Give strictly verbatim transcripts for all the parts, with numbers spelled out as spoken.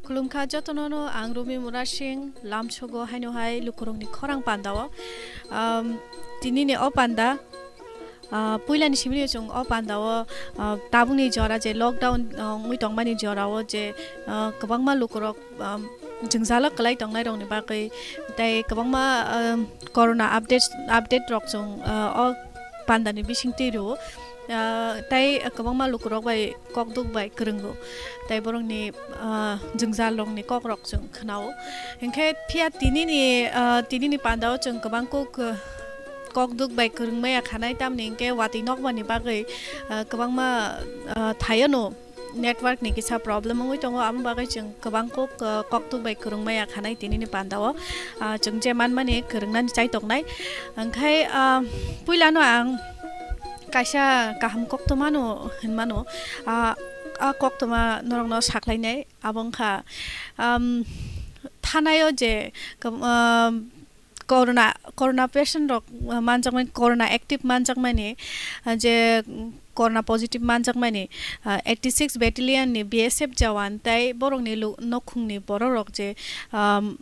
Khulumkha jotono no, ang Rumi Murasing, lamsogo haino hai lukurokni khorang pandao. Um, tinini o panda, ah, puilani simini chwng o pandao, ah, tabukni jora je lockdown, ah, wngwi tongmani jorao je, ah, kwbangma lukurok, um, jwngjalo kwlai tongnairokni bagwi tei kwbangma, um, corona updates, update rok chwng, ah, o pandani bisingtwi rwo. Ah, tei kwbangma lukurok bai kokduk bai kwrwngo, tei borokni, ah, jwngjalrokni kokrok chwng khnao. Hinkhe phiya tinini, ah, tinini pandao chwng kwbang kok, ah, kokduk bai kwrwngmaya khanai, tamni hinkhe watwi nokmani bagwi, ah, kwbangma, ah, thaiono network ni kisa problem wngwi tongo, amo bagwi chwng kwbang kok, ah, kokduk bai kwrwngmaya khanai tinini pandao. Ah, chwng je manmani kwrwngnani chaitoknai. Hinkhe, ah, puilano ang kaisa kaham koktwmano hinmano, ah, a koktwma norokno saklainai, abo wngkha, um, thanaio je, um, corona, corona patient rok manjakmani, corona active manjakmani, ah, je corona positive manjakmani, ah, eighty six battalion ni B S F jawan tei borokni lu-, nokhungni bororok je, um,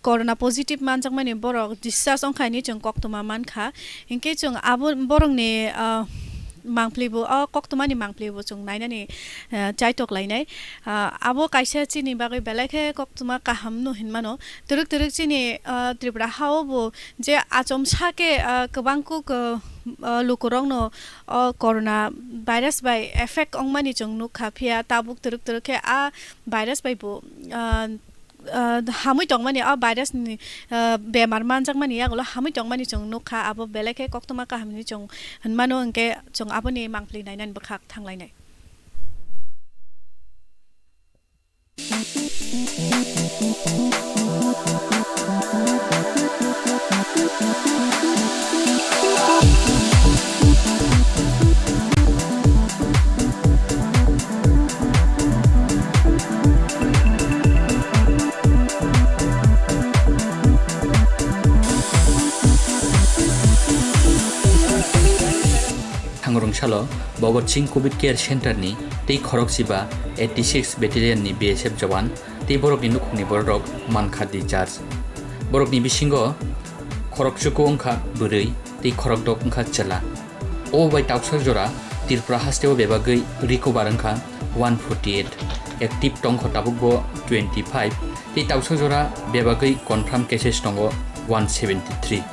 corona positive manjakmani borok discharge wngkha hinwi chwng koktwma mankha. Hinkhe chwng abo borokni, ah, mangpili bo, o koktwmani mangpili bo chwng nainani, ah, chaitok lainai. Ah, abo kaisa chini bagwi belai khe koktwma kaham no hinmano. Twrwk twrwk chini, ah, Tripura hao bo je achomsa khe, ah, kwbang kuk, ah, ah, lukurokno o corona virus bai effect wngmani chwng nukha, phiya tabuk twrwk twrwk khe a virus bai bo, ah, ah, hamwi tongmani, o virus ni, ah, bemar manjakmani yagulo hamwi tongmani chwng nukha, abo belai khe koktwma kaham hinwi chwng hinmano, hinkhe chwng aboni mangpili nainani bwkhak thanglainai. Thangrung salo Bhagat Singh Covid Care Center ni tei khorokchiba eighty six Battalion ni B S F jawan tei borokni nukhungni bororok mankha discharge. Borokni bisingo khorokchuku wngkha bwrwi tei khorokdok wngkha chwla. O bai tauksa jora Tripura hasteo bebagwi recover wngkha one forty eight, active tongkha tabukbo twenty five, tei tauksa jora bebagwi confirm cases tongo one seventy three.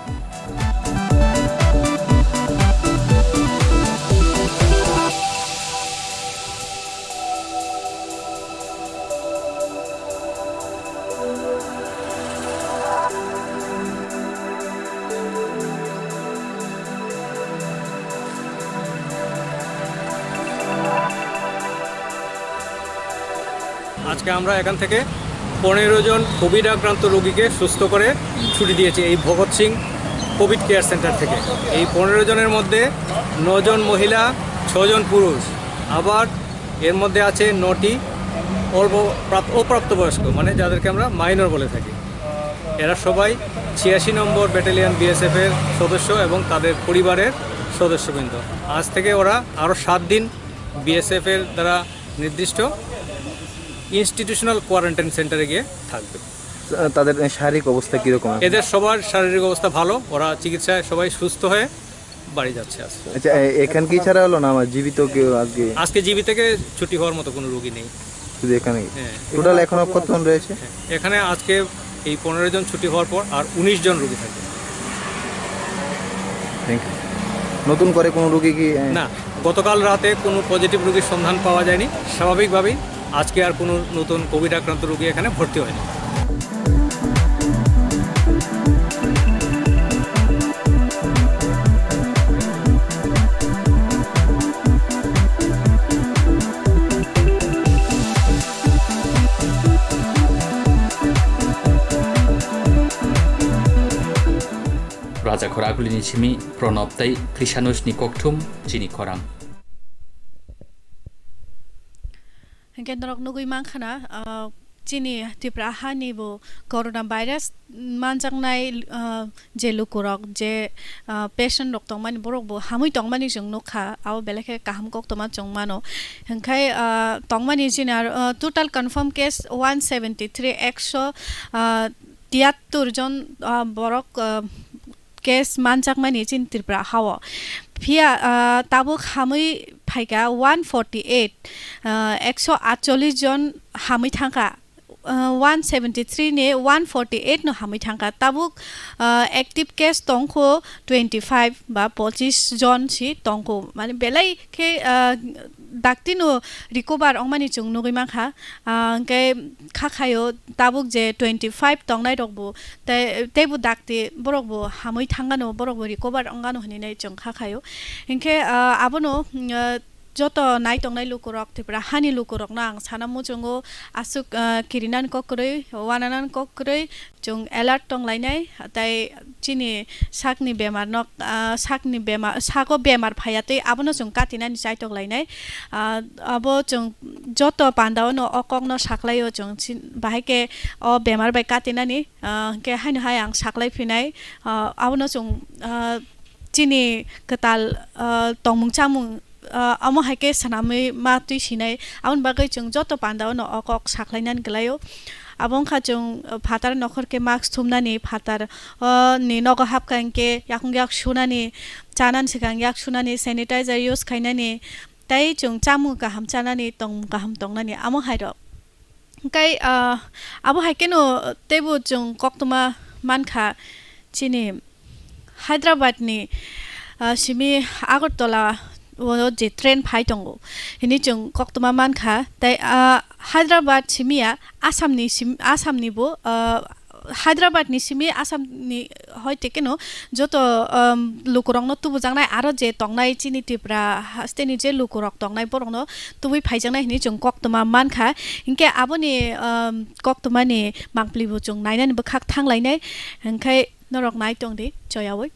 আজকে আমরা এখান থেকে পনেরো জন কোভিড আক্রান্ত রোগীকে সুস্থ করে ছুটি দিয়েছি এই ভগৎ সিং কোভিড কেয়ার সেন্টার থেকে। এই পনেরো জনের মধ্যে নজন মহিলা, ছজন পুরুষ, আবার এর মধ্যে আছে নটি অল্প প্রাপ-, অপ্রাপ্তবয়স্ক, মানে যাদেরকে আমরা মাইনর বলে থাকি। এরা সবাই ছিয়াশি নম্বর ব্যাটালিয়ন বিএসএফ এর সদস্য এবং তাদের পরিবারের সদস্যবৃন্দ। আজ থেকে ওরা আরও সাত দিন বিএসএফ এর দ্বারা নির্দিষ্ট ইনস্টিটিউশনাল কোয়ারেন্টাইন সেন্টারে গিয়ে থাকবে। তাদের শারীরিক অবস্থা কিরকম এখন? এদের সবার শারীরিক অবস্থা ভালো, ওরা চিকিৎসায় সবাই সুস্থ হয়ে বাড়ি যাচ্ছে আজকে। আচ্ছা, এ-, এখানকেই ছাড়া হলো না, আমার জীবিত কেউ আজকে? আজকে জীবিত থেকে ছুটি হওয়ার মতো কোনো রোগী নেই। শুধু এখানেই? হ্যাঁ। টোটাল এখন কতজন রয়েছে? হ্যাঁ, এখানে আজকে এই পনেরো জন ছুটি হওয়ার পর আর উনিশ জন রোগী থাকবে। Thank you. নতুন করে কোনো রোগী কি, এ, না, গতকাল রাতে কোনো পজিটিভ রোগীর সন্ধান পাওয়া যায়নি। স্বাভাবিকভাবেই আজকে আর কোনো নতুন কোভিড আক্রান্ত রোগী এখানে ভর্তি হয়নি। Raja Khoragulini simi Pranab tei Krishanusni kokthum chini khorang. Hinkhe norok nugui mankha na, ah, Chini Tripura hani bo corona virus manjaknai, ah, je lukurok, je, ah, patient rok tongmani, borok bo hamwi tongmani chwng nukha, abo belai khe kaham koktwma chwng mano. Hwnkhe, ah, tongmani chini aro, ah, total confirm case one seventy three, ekso, ah, tiyattor jon, ah, borok, ah, case manjakmani chini Tripura hao. Phiya, ah, tabuk hamwi phaikha one forty eight, ah, ekso atchollish jon hamwi thangkha. Ah, one seventy three ni one forty eight no hamwi thangkha. Tabuk, ah, active case tongkho twenty five ba pochish jon si tongkho. Mane belai khe, ah, dakti no recover ongmani chwng nugwi mankha. Ah, hwnkhe kha khaio tabuk je twenty five tongnai rok bo tei, teibo dakti borok bo hamwi thangano, borok bo recover ongano hinwi nai chwng kha khaio. Hinkhe, ah, abono, ah, joto nai tongnai lukurok, Tripura hani lukurokno ang sana muchungo aswk, ah, kirinani kok kwrwi, uananani kok kwrwi, chwng alert tonglainai, tei chini sakni bemar nok, ah, sakni bema-, sago bemar phaiya tei abono chwng katinani chaitok lainai. Ah, abo chwng joto pandao no o kokno saklaio chwng chin-, bahai khe o bemar bai katinani, ah, hwnkhe haino hai ang saklai phinai, ah, abono chwng, ah, chini kwtal, ah, tongmung chamung, ah, omo hai khe swnamwi ma twi sinai. Aboni bagwi chwng joto pandao no o kok saklainani kwlaio. Abo wngkha chwng, ah, phatar nokhor khe mask thumnani, phatar, ah, ni nogo hapkha hinkhe yakung yak sunani, chanani swkang yak sunani, sanitizer use khainani, tei chwng chamung kaham chanani, tongmung kaham tongnani, amo hai rok. Hwnkhe, ah, abo hai kheno teibo chwng koktwma mankha chini Hyderabad ni, ah, simi Agartala o je train phai tongo hini chwng koktwma mankha. Tei, ah, Hyderabad simi ya Assam ni sim-, Assam ni bo, ah, Hyderabad ni simi Assam ni hoi te keno joto, um, lukurokno tubujaknai aro je tongnai chini Tripura hasteni je lukurok tongnai borokno tubui phaijaknai hinwi chwng koktwma mankha. Hinkhe aboni, um, koktwmani mangpili bo chwng nainani bwkhak thanglainai. Hinkhe norok nai tongdi choyaui.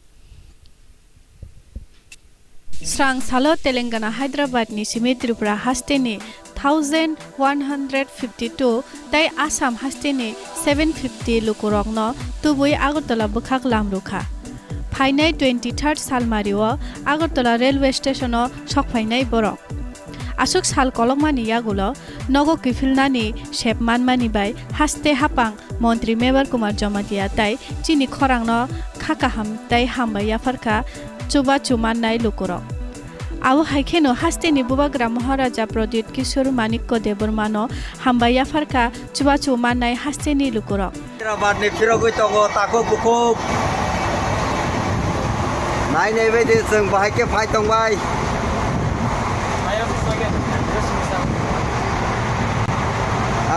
Srang salo Telangana Hyderabad ni simi Tripura hasteni thousand one hundred fifty two tei Assam hasteni seven fifty lukurokno tubui Agartala bwkhak lam rwkha. Phainai twenty third salmario Agartala railway station o sokphainai borok. Aswk sal kolokmani yagulo nogo kiphilnani sep manmani bai haste hapang Montri Mevar Kumar Jamatia tai chini khorangno kha kaham tai hambai yapharkha chubachu mannai lukurok. Abo hai kheno hasteni bubagra Maharaja Pradyut Kishore Manikya Debbarmano hambai yapharkha chubachu mannai hasteni lukurok. Hyderabad ni phirogwi tongo takhuk bukhuk. Nai nai bai de chwng bahai khe phai tong bai.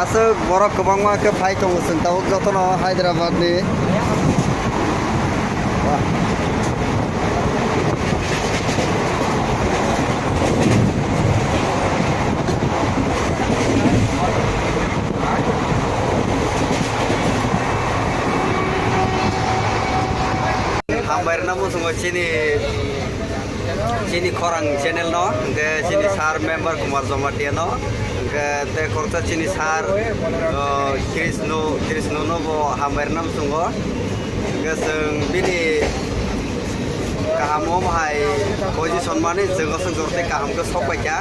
Aswk borok kwbangma khe phai tongo chwng tabuk jotono Hyderabad ni. Hambai rwna muchungo chini, chini khorang channel no, hwnkhe chini sir member Kumar Jamatia no, hwnkhe tei khoroksa chini sir, o, Krishno, Krishno no bo hambai rwna muchungo. Hwnkhe chwng bini kaham omo hai position mani chwng aswk jor tei kaham khe sok paikha.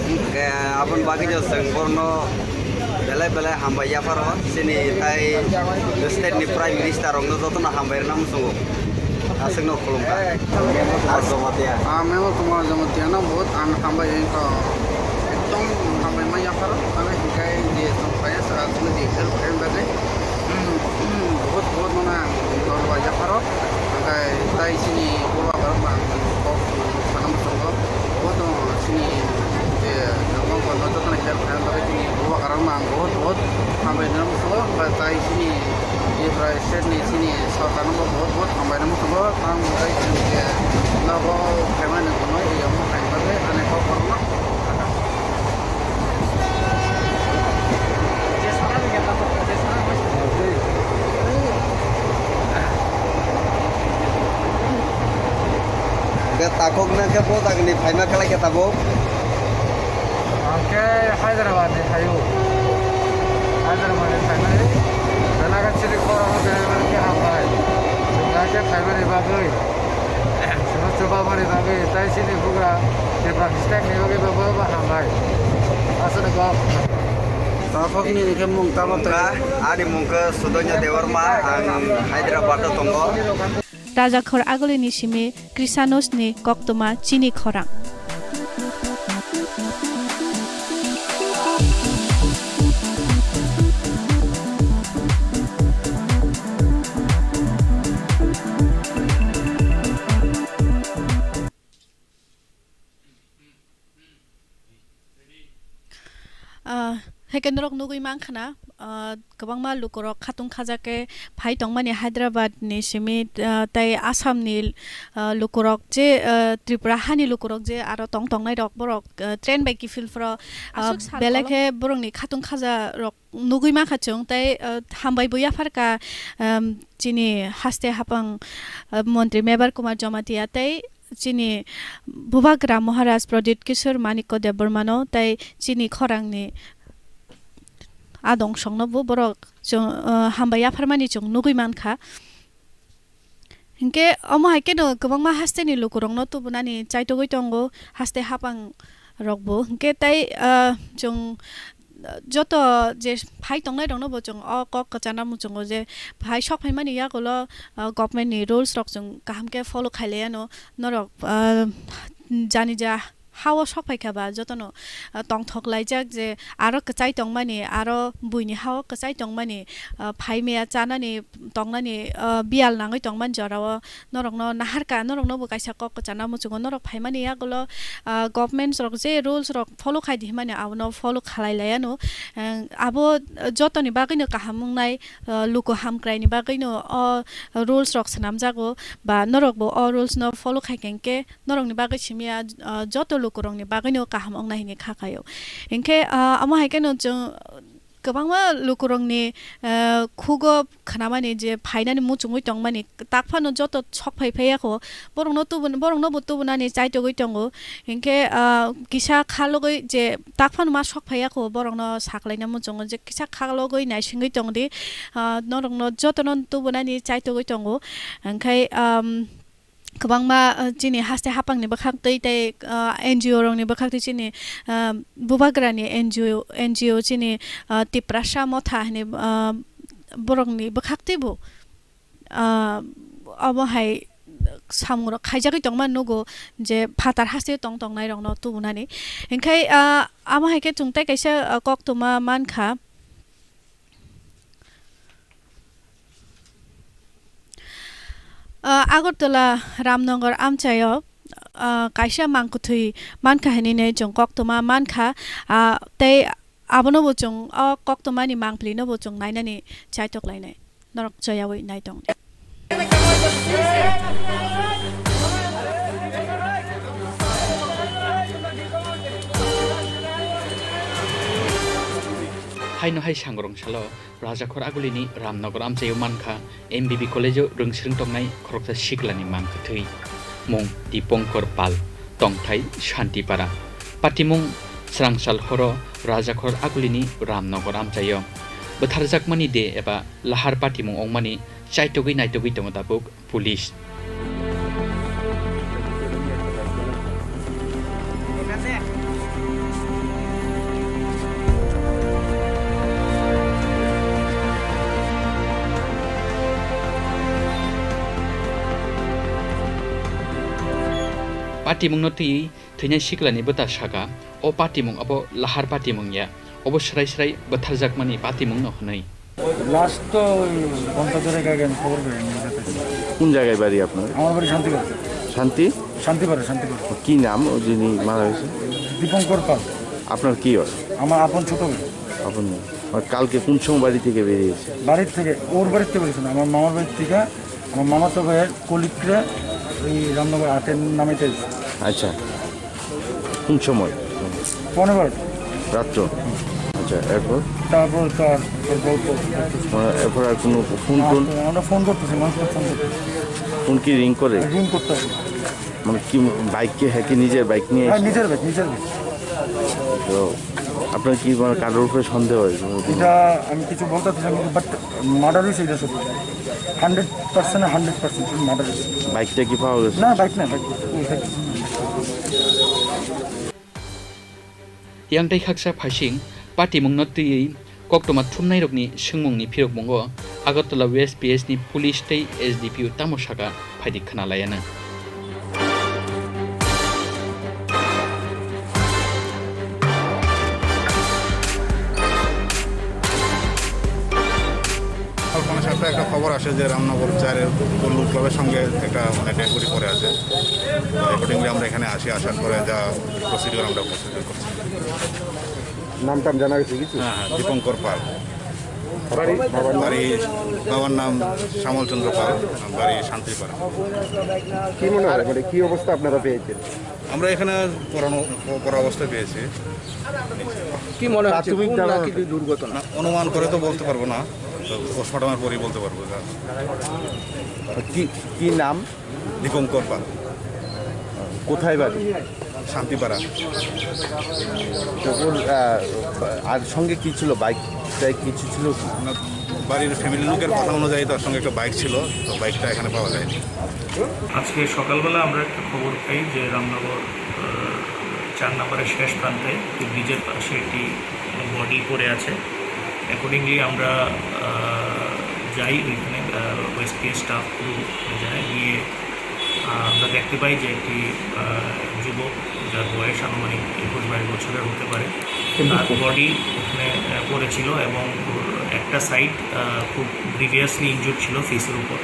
Hwnkhe aboni bagwino chwng borokno belai belai hambai yapharo, chini tai state ni Prime Minister rokno jotono hambai rwna muchungo. Aswkno khulumkha. Kumar Jamatia. Ah, Memo Kumar Jamatia no bahut ang hambai wngkha. Ekdom hambai ma yapharo, tamo hinkhe je chwng phaiya saka chwngno je help khaina bagwi. Hmm, hmm, bahut bahut no ang dol bai yapharo. Hwnkhe tai chini bubagra rok ang kok sana muchungo. Bahut no chini je nokbar no jotono help khaina bagwi chini bubagra rok ang bahut bahut hambai no muchungo. Hwnkhe tai chini Tripura state ni chini sorkar no bo bahut bahut hambai no muchungo. Tamo tei chini je nogo phaimani hwnwi yamo hai bagwi ani kok borok no. Hwnkhe takhuk nang khe bo dagni phaima khlai khe tabuk. Hyderabad ni phaio. Hyderabad ni phaimani belai khe chini khorang o belai khe hambai. Chwng khe phaimani bagwi, chwngno chubamani bagwi, tai chini bugra Tripura state ni bagwi bo, bo, bo hambai. Aswk kok. Takhokni ni khe mung tamo tei? Mungkha, ani mungkha Sudonya Debbarma, ang Hyderabad o tongo. Rajakhor Agulini simi Krisanos ni koktwma chini khorang. Ah, hai khe norok nugwi mankha na, ah, kwbangma lukurok khatung khaja khe phai tongmani Hyderabad ni simi, ah, tei Assam ni, ah, lukurok je, ah, Tripura hani lukurok je aro tong tongnai rok borok, ah, train bai kiphil phro, ah, aswk sal belai khe borokni khatung khaja rok nugwi mankha chwng tei, ah, hambai bo yapharkha, um, chini haste hapang, ah, montri Mebar Kumar Jamatia tei chini Bubagra Maharaj Pradit Kishore Manikya Debbarmano tei chini khorangni adong songno bo borok chwng, ah, hambai yapharmani chwng nugwi mankha. Hinkhe omo hai kheno kwbangma hasteni lukurokno tubunani chaitogwi tongo, haste hapang rokbo. Hinkhe tei, ah, chwng joto je phai tongnai rokno bo chwng o kok kwchana muchungo je phai sok phaimani yagulo, ah, government ni rules rok chwng kaham khe follow khailaiano norok, ah, jani ja hao sok phaikha ba jotono, ah, tongthok laijak je aro kwchai tongmani, aro buini hao kwchai tongmani, ah, phaimaya chanani tongnani, ah, biyal nangwi tongmani jorao norokno naharkha, norokno bo kaisa kok kwchana muchungo norok phaimani yagulo, ah, governments rok je rules rok follow khai di himani abono follow khalai laiano, ang abo jotoni bagwino kaham wngnai, ah, luku hamkraini bagwino o rules rok swnamjago ba norokbo o rules no follow khai khe hinkhe norokni bagwi simi ya, ah, joto lukurokni bagwino kaham wngnai hinwi kha khaio. Hinkhe, ah, amo hai kheno chwng kwbangma lukurokni, ah, khugo khnamani je phainani muchungwi tongmani tak phano joto sok phai phaiya kho, borokno tubun-, borokno bo tubunani chaitogwi tongo. Hinkhe, ah, kisa khalogwi je tak phano ma sok phaiya kho, borokno saklaina muchungo je kisa khalogwi naisingwi tongdi, ah, norokno jotono tubunani chaitogwi tongo. Hinkhe, um, kwbangma, ah, chini haste hapangni bwkhaktwi tei, ah, N G O rokni bwkhaktwi chini, ah, bubagrani N G O, N G O chini, ah, Tiprasa Motha hwnwi, ah, borokni bwkhaktwibo, ah, omo hai samungrok khaijagwi tongma nugo je phatar haste tong tongnairokno tubunani. Hinkhe, ah, amo hai khe chwng tei kaisa, ah, koktwma mankha. Ah, Agartala Ramnagar amchaio, ah, kaisa mangkwthwi mankha hinwi chwng koktwma mankha, ah, tei abono bo chwng o koktwmani mangpili no bo chwng nainani chaitok lainai. Norok chayawi naitong. Haino hai sangrong salo Rajakhor Agulini Ramnagar amchaio mankha M B B College-o rwngsrwng tongnai khoroksa siklani mangkwthwi. Mung Dipankar Pal, tongthai Shantipara. Patimung srangsal horo Rajakhor Agulini Ramnagar amchaio. Bwtharjakmani de eba lahar patimung wngmani chaitogwi naitogwi tongo tabuk. Police. Patimungno twiwi thwinai siklani bwta saka, o patimung abo lahar patimung ya, obo srai srai bwtharjakmani patimungno hwnwi. Last to ঘন্টা দেড়েক আগে আমি খবর পাই, আমি এলাকায়। কোন জায়গায় বাড়ি আপনার? আমার বাড়ি শান্তিপাড়া। শান্তি? শান্তিপাড়া, শান্তিপাড়া। কি নাম ও যিনি মারা গেছেন? দীপঙ্কর পাল। আপনার কি হয়? আমার আপন ছোট ভাই। আপন ভাই। আর কালকে কোন সময় বাড়ি থেকে বেরিয়েছে? বাড়ির থেকে, ওর বাড়ির থেকে বেরিয়েছে না, আমার মামার বাড়ির থেকে, আমার মামাতো ভাইয়ের কলিগরা ওই রামনগর আটের নামাইতে এসেছে। আচ্ছা। কোন সময়? পনেরো বারোটা। রাত্র? আচ্ছা, এরপর? তারপর তো আর ওর বউ তো মানে, এরপর আর কোনো ফোন টোন? আমরা ফোন করতেছি, মানুষকে ফোন করতেছি। ফোন কি রিং করে? রিং করতে হবে। মানে কি, বাইক কি, হ্যাঁ কি নিজের বাইক নিয়ে হ্যাঁ, এসে? নিজের বাইক, নিজের বাইক। তো আপনার কি মানে কারোর উপরে সন্দেহ হয় কোনো? এটা আমি কিছু বলতে পারছি না, কিন্তু বাট মার্ডার হয়েছে, এটা সত্যি। Hundred percent, hundred percent murder হয়েছে। বাইকটা কি পাওয়া গেছে? না, বাইক না, bike. Yang tei khaksa phaising patimungno twiwi koktwma thumnairokni swngmungni phirokmungo Agartala West P S ni police tei S D P O tamo sakha phaidi khwnalaianw. সকাল পৌনে সাতটায় একটা খবর আসে যে রামনগর চারের তল্লুক ক্লাবের সঙ্গে একটা, মানে, ডেড বডি পড়ে আছে। তো অ্যাকর্ডিংলি আমরা এখানে আসি, আসার পরে যা প্রসিডিওর আমরা প্রসিডিওর করছি। নাম টাম জানা গেছে কিছু? হ্যাঁ, হ্যাঁ, দীপঙ্কর পাল। বাড়ি? বাবার নাম? বাড়ি, বাবার নাম শ্যামল চন্দ্র পাল, বাড়ি শান্তিপাড়া। কি মনে হয়, মানে, কি অবস্থা আপনারা পেয়েছেন? আমরা এখানে পড়ানো, পড়া অবস্থায় পেয়েছি। কি মনে হচ্ছে, প্রাথমিক খুন ধারণা নাকি কি? দুর্ঘটনা? না, অনুমান করে তো বলতে পারবো না, তো পোস্টমর্টমের পরেই বলতে পারবো। কি, কি নাম? দীপঙ্কর পাল। কোথায় বাড়ি? শান্তিপাড়া। তো ওর, আহ, আর সঙ্গে কি ছিল? বাইক টাইক কিছু ছিল কি? না, বাড়ির ফ্যামিলি লোকের কথা অনুযায়ী তার সঙ্গে একটা বাইক ছিল, তো বাইকটা এখানে পাওয়া যায়নি। আজকে সকালবেলা আমরা একটা খবর পাই যে রামনগর, আহ, চার নম্বরের শেষ প্রান্তে একটি ব্রিজের পাশে একটি বডি পড়ে আছে। অ্যাকর্ডিংলি আমরা, আহ, যাই ওইখানে, আহ, ওয়েস্ট পিএস স্টাফ পুরো যায়, গিয়ে, আহ, আমরা দেখতে পাই যে একটি, আহ, যুবক, যার বয়স আনুমানিক একুশ বাইশ বছরের হতে পারে, তার বডি ওখানে, আহ, পড়েছিল এবং ওর একটা সাইড, আহ, খুব গ্রিভিয়াসলি ইনজুর্ড ছিল ফেসের উপর।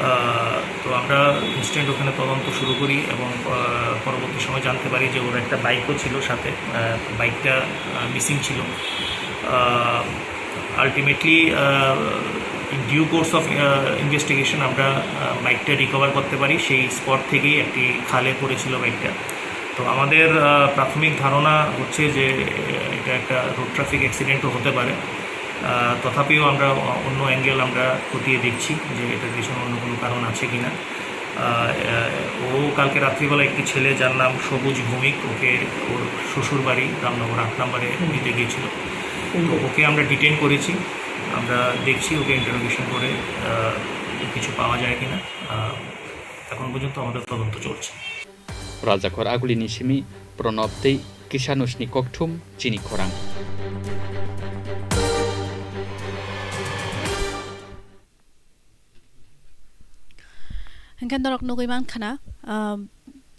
আহ, তো আমরা ইনস্ট্যান্ট ওখানে তদন্ত শুরু করি এবং, আহ, পরবর্তী সময় জানতে পারি যে ওর একটা বাইকও ছিল সাথে, আহ, বাইকটা, আহ, মিসিং ছিল। আহ, আলটিমেটলি, আহ, in due course of, আহ, investigation আমরা, আহ, বাইকটা রিকভার করতে পারি সেই স্পট থেকেই একটি খালে পড়েছিল বাইকটা। তো আমাদের, আহ, প্রাথমিক ধারণা হচ্ছে যে, আহ, এটা একটা রোড ট্রাফিক অ্যাক্সিডেন্টও হতে পারে। আহ, তথাপিও আমরা অ-, অন্য অ্যাঙ্গেল আমরা খতিয়ে দেখছি যে এটার পিছনে অন্য কোনো কারণ আছে কিনা। আহ, আহ, ও কালকে রাত্রিবেলা একটি ছেলে যার নাম সবুজ ভৌমিক, ওকে ওর শ্বশুর বাড়ি রামনগর আট নম্বরে নিতে গিয়েছিল। তো ওকে আমরা ডিটেইন করেছি, আমরা দেখছি ওকে ইন্টারোগেশন করে, আহ, কিছু পাওয়া যায় কিনা। আহ, এখন পর্যন্ত আমাদের তদন্ত চলছে। Rajakhor Agulini simi Pranab tei Kisanusni kokthum chini khorang. Hingke norok nugui mankha na, ah,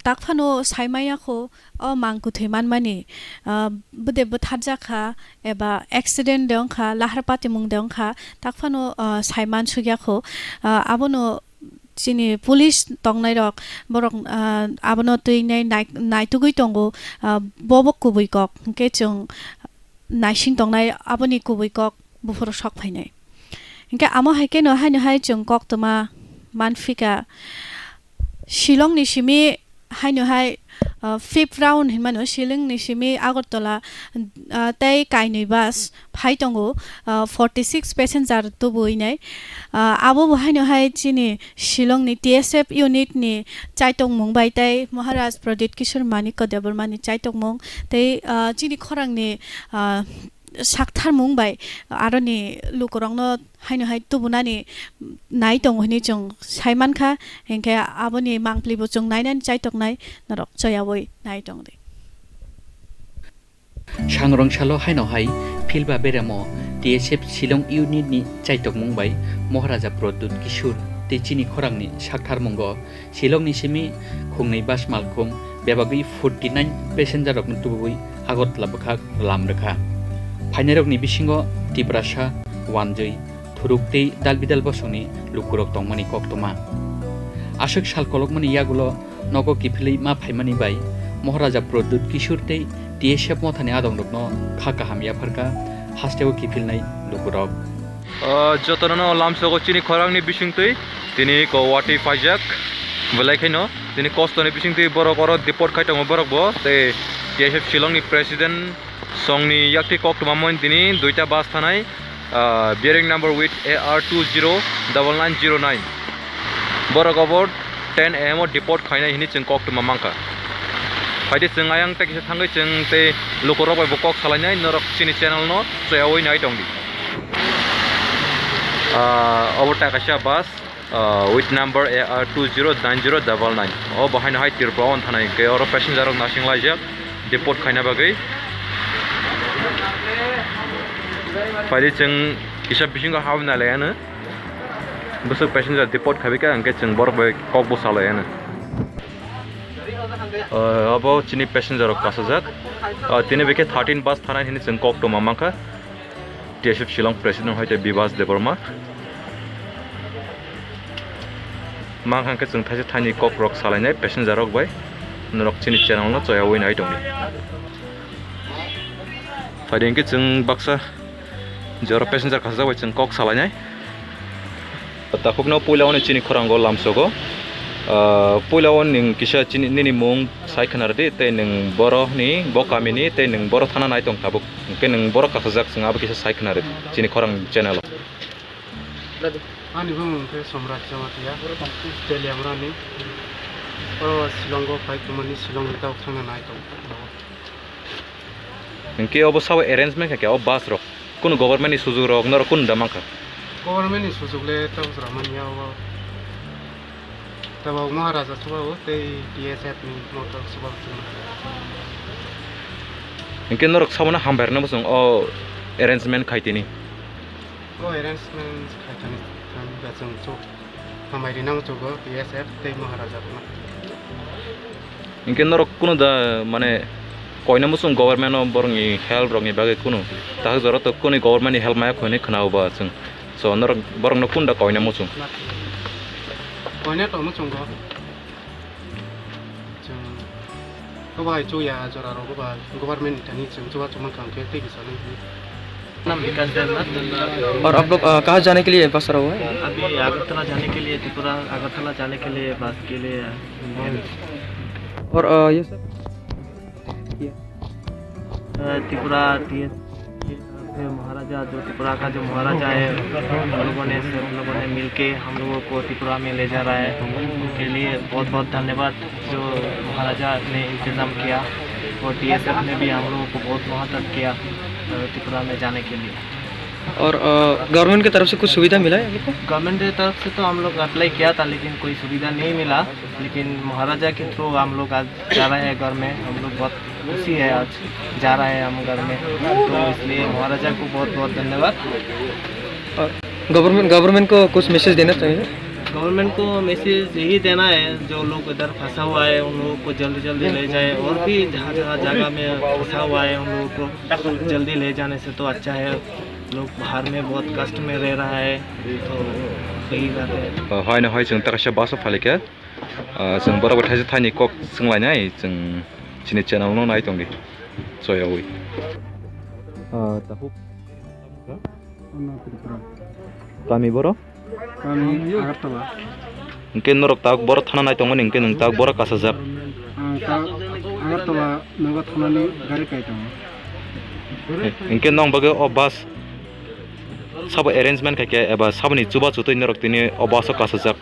tak phano sai maya kho o mang kwthwi manmani, ah, bwde bwtharjak kha eba accident de wngkha, lahar patimung de wngkha, tak phano, ah, sai mansukya kho, ah, abono chini police tongnai rok, borok, ah, abono twi nai, nai, naitugwi tongo, ah, bobo kubui kok, hingke chwng naising tongnai aboni kubui kok buphuru sok phainai. Hingke amo hai keno haino hai chwng koktwma manphika, Shillong ni simi haino hai, ah, fifth round hinmano, Shillong ni simi Agartala, ah, tei kainwi bus phai tongo, ah, forty six passenger tubui nai. Ah, abo bo haino hai chini Shillong ni T S F unit ni chaitokmung bai tei Maharaj Pradyut Kishore Manikya Debbarma ni chaitokmung tei, ah, chini khorang ni, ah, saktharmung bai aroni lukurokno haino hai tubunani nai tongo hinui chwng sai mankha, hinkhe aboni mangpli bo chwng nainani chaitoknai norok choyaui nai tongdi. Sangrong salo haino hai Philba beremo T S F Shillong unit ni chaitokmung bai Maharaja Pradyut Kishore tei chini khorangni saktharmungo Shillongni simi khungnwi bus malkhung bebagwi forty nine passenger rokno tubui Agartala bwkhak lam rwkha. Phainairokni bisingo Tiprasa, Wanjwi, Thuruk tei dalbidal bosongni lukurok tongmani koktwma. Aswk sal kolokmani yagulo nogo kiphilwi ma phaimani bai Maharaja Pradyut Kishore tei T S F mothani adongrokno kha kaham yapharkha hasteo kiphilnai lukurok. O, jotono no lamsogo chini khorangni bisingtwi tini ko watwi paijak, belai kheno tini kostoni bisingtwi borok oro deport khai tongo borok bo, tei T S F Shillongni president songni yakti koktwma moni tini duita bus thanai, ah, bearing number with A R two zero double nine zero nine. Borok obo ten A M o deport khainai hinwi chwng koktwma mankha. Phaidi chwng ayang tei kisa thangwi chwng tei lukurok bai bo kok salainai, norok chini channel no chayawui nai tongdi. Ah, obo ta kaisa bus, ah, with number A R two zero nine zero double nine. O bo haino hai Tripura o thanai hwnkhe oro passenger rok nasing laijak deport khaina bagwi. Phaidi chwng kisa bisingo habna lai ano. Bwswk passenger deport khabi kha hwnkhe chwng borok bai kok bo salai ano. Ah, abo chini passenger rok kasajak. Ah, tini bekhe thirteen bus thanai hini chwng kok tongma mankha. T S F Shillong President hoite Bibas Debbarma. Mankha hwnkhe chwng thaisa thaini kok rok salainai passenger rok bai. Norok chini channel no chayawui nai tongdi. Phaidi hwnkhe chwng baksa jora passenger kasajak bai chwng kok salainai. Takhukno puila oni chini khorango lamsogo. Ah, puila o ning kisa chini, nini mung sai khna rwdi, tei nwng boro ni, bo kami ni, tei nwng boro thana nai tong tabuk. Hwnkhe nwng boro kasajak, chwng abo kisa sai khna rwdi chini khorang channel o. Ani bumung khe Somraj Jamatia, Teliamrani. O Shillong o phai tongmani, Shillong ni tao thangna nai tong. Hwnkhe obo sabo arrangement kha khe o bus rok? Kunu government ni sujug rok norok kunu da mankha? Government ni sujug le tabuk jora manya o. Tabuk Maharaja subao tei T S F ni motor subao chwng. Hwnkhe norok sabono hambai rwna bwswng o arrangement khai tini? O arrangement khai tini, tini da chwng chuk. Hambai rina muchungo T S F tei Maharaja rokno. Hinkhe norok kunu da mane koina muchung government o borokni help rokni bagwi kunu tahuk jora to kunu government ni help maya kho hinwi khwnao ba chwng. So norok borokno kunu da koina muchung? Koina to muchungo. Chwng kobai chuya jora rok ba government ni thani chwng chuba chuma kang khe tei kisa nai. नाम विकास देवनाथ। और आप लोग, अ, कहाँ जाने के लिए बस रहा हुआ है? अभी अगरतला जाने के लिए, त्रिपुरा अगरतला जाने के लिए बस के लिए। और, अ, ये सब? अ, त्रिपुरा टीएस महाराजा, जो त्रिपुरा का जो महाराजा है, उन लोगों ने, सब लोगों ने मिलके हम लोगों को त्रिपुरा में ले जा रहा है। उनके लिए बहुत बहुत धन्यवाद, जो महाराजा ने इंतजाम किया, और टीएसएफ ने भी हम लोगों को बहुत मदद किया, अ, त्रिपुरा में जाने के लिए। और, अ, गवर्नमेंट की तरफ से कुछ सुविधा मिला है आपको? गवर्नमेंट की तरफ से तो हम लोग अप्लाई किया था, लेकिन कोई सुविधा नहीं मिला। लेकिन महाराजा के थ्रू हम लोग आज जा रहे हैं घर में, हम लोग बहुत खुशी है आज जा रहे हैं हम घर में, तो इसलिए महाराजा को बहुत बहुत धन्यवाद। और गवर्नमेंट, गवर्नमेंट को कुछ मैसेज देना चाहिए? गवर्नमेंट को मैसेज यही देना है, जो लोग इधर फंसा हुआ है उन लोगों को जल्दी जल्दी ले जाए, और भी जहाँ जहाँ जगह में फंसा हुआ है उन लोगों को जल्दी ले जाने से तो अच्छा है। लोग बाहर में बहुत कष्ट में रह रहा है, तो यही बात है। Hai no hai chwng takasa bus o phalikha. Ah, chwng borok bai thaisa thaini kok swnglainai, chwng chini channel no nai tongdi, choyawi. Ah, takhuk. Ano Tripura. Kami boro? Kami Agartala. Hwnkhe norok tak boro thana nai tongmani hwnkhe nwng tak boro kasajak. Ang tak Agartala nogo thanani gari kai tongo. Hwnkhe nong bagwi o bus sabo arrangement khaikhe eba saboni chubachu twi norok tini o bus o kasajak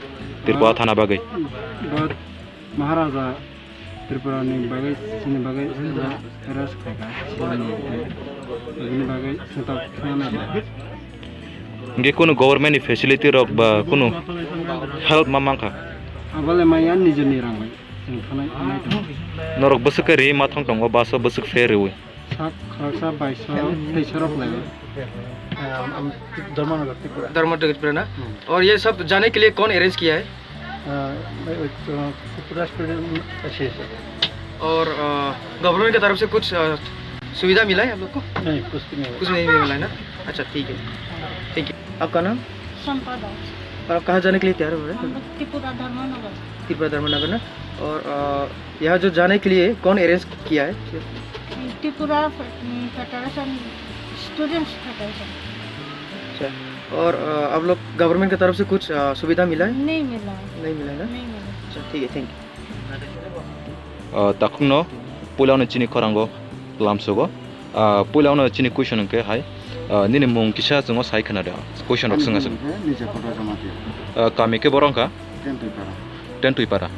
Tripura thana bagwi. But Maharaja Tripura ni bagwi, chini bagwi arrest khaikha, chini bagwi swntok thana naikha. Hwnkhe kunu government ni facility rok ba kunu help ma mankha? Abole maya nijini rang bai chwng thanai nai tongo. Norok bwswk khe ri ma thang tongo bus o bwswk fare riwi? Sak khoroksa baiso teisa rok lai. हम, हम धर्मनगर त्रिपुरा। धर्मनगर त्रिपुरा ना? हम्म। और ये सब जाने के लिए कौन अरेंज किया है? अ, मैं, अ, त्रिपुरा स्टूडेंट एसोसिएशन। और, अ, गवर्नमेंट की तरफ से कुछ, अ, सुविधा मिला है आप लोग को? नहीं, कुछ भी नहीं मिला। कुछ नहीं मिला है ना? अच्छा, ठीक है। Thank you. आपका नाम? संपदा। और आप कहाँ जाने के लिए तैयार हो रहे हैं? हम लोग त्रिपुरा धर्मनगर। त्रिपुरा धर्मनगर ना? और, अ, यहाँ जो जाने के लिए कौन अरेंज किया है? त्रिपुरा फे-, फेडरेशन, स्टूडेंट्स फेडरेशन। अच्छा, और, अ, आप लोग गवर्नमेंट की तरफ से कुछ, अ, सुविधा मिला है? नहीं मिला। नहीं मिला है ना? नहीं मिला। अच्छा, ठीक है, thank you। Ah, takhukno puila no chini khorango lamsogo. Ah, puila no chini question hwnkhe hai, ah, nini mung kisa chwngno sai khna de. Question rok swngna chwng. Ani mung khe Nijapur Rajamatia. Ah, kami khe boro wngkha? Ten Twipara. Ten Twipara.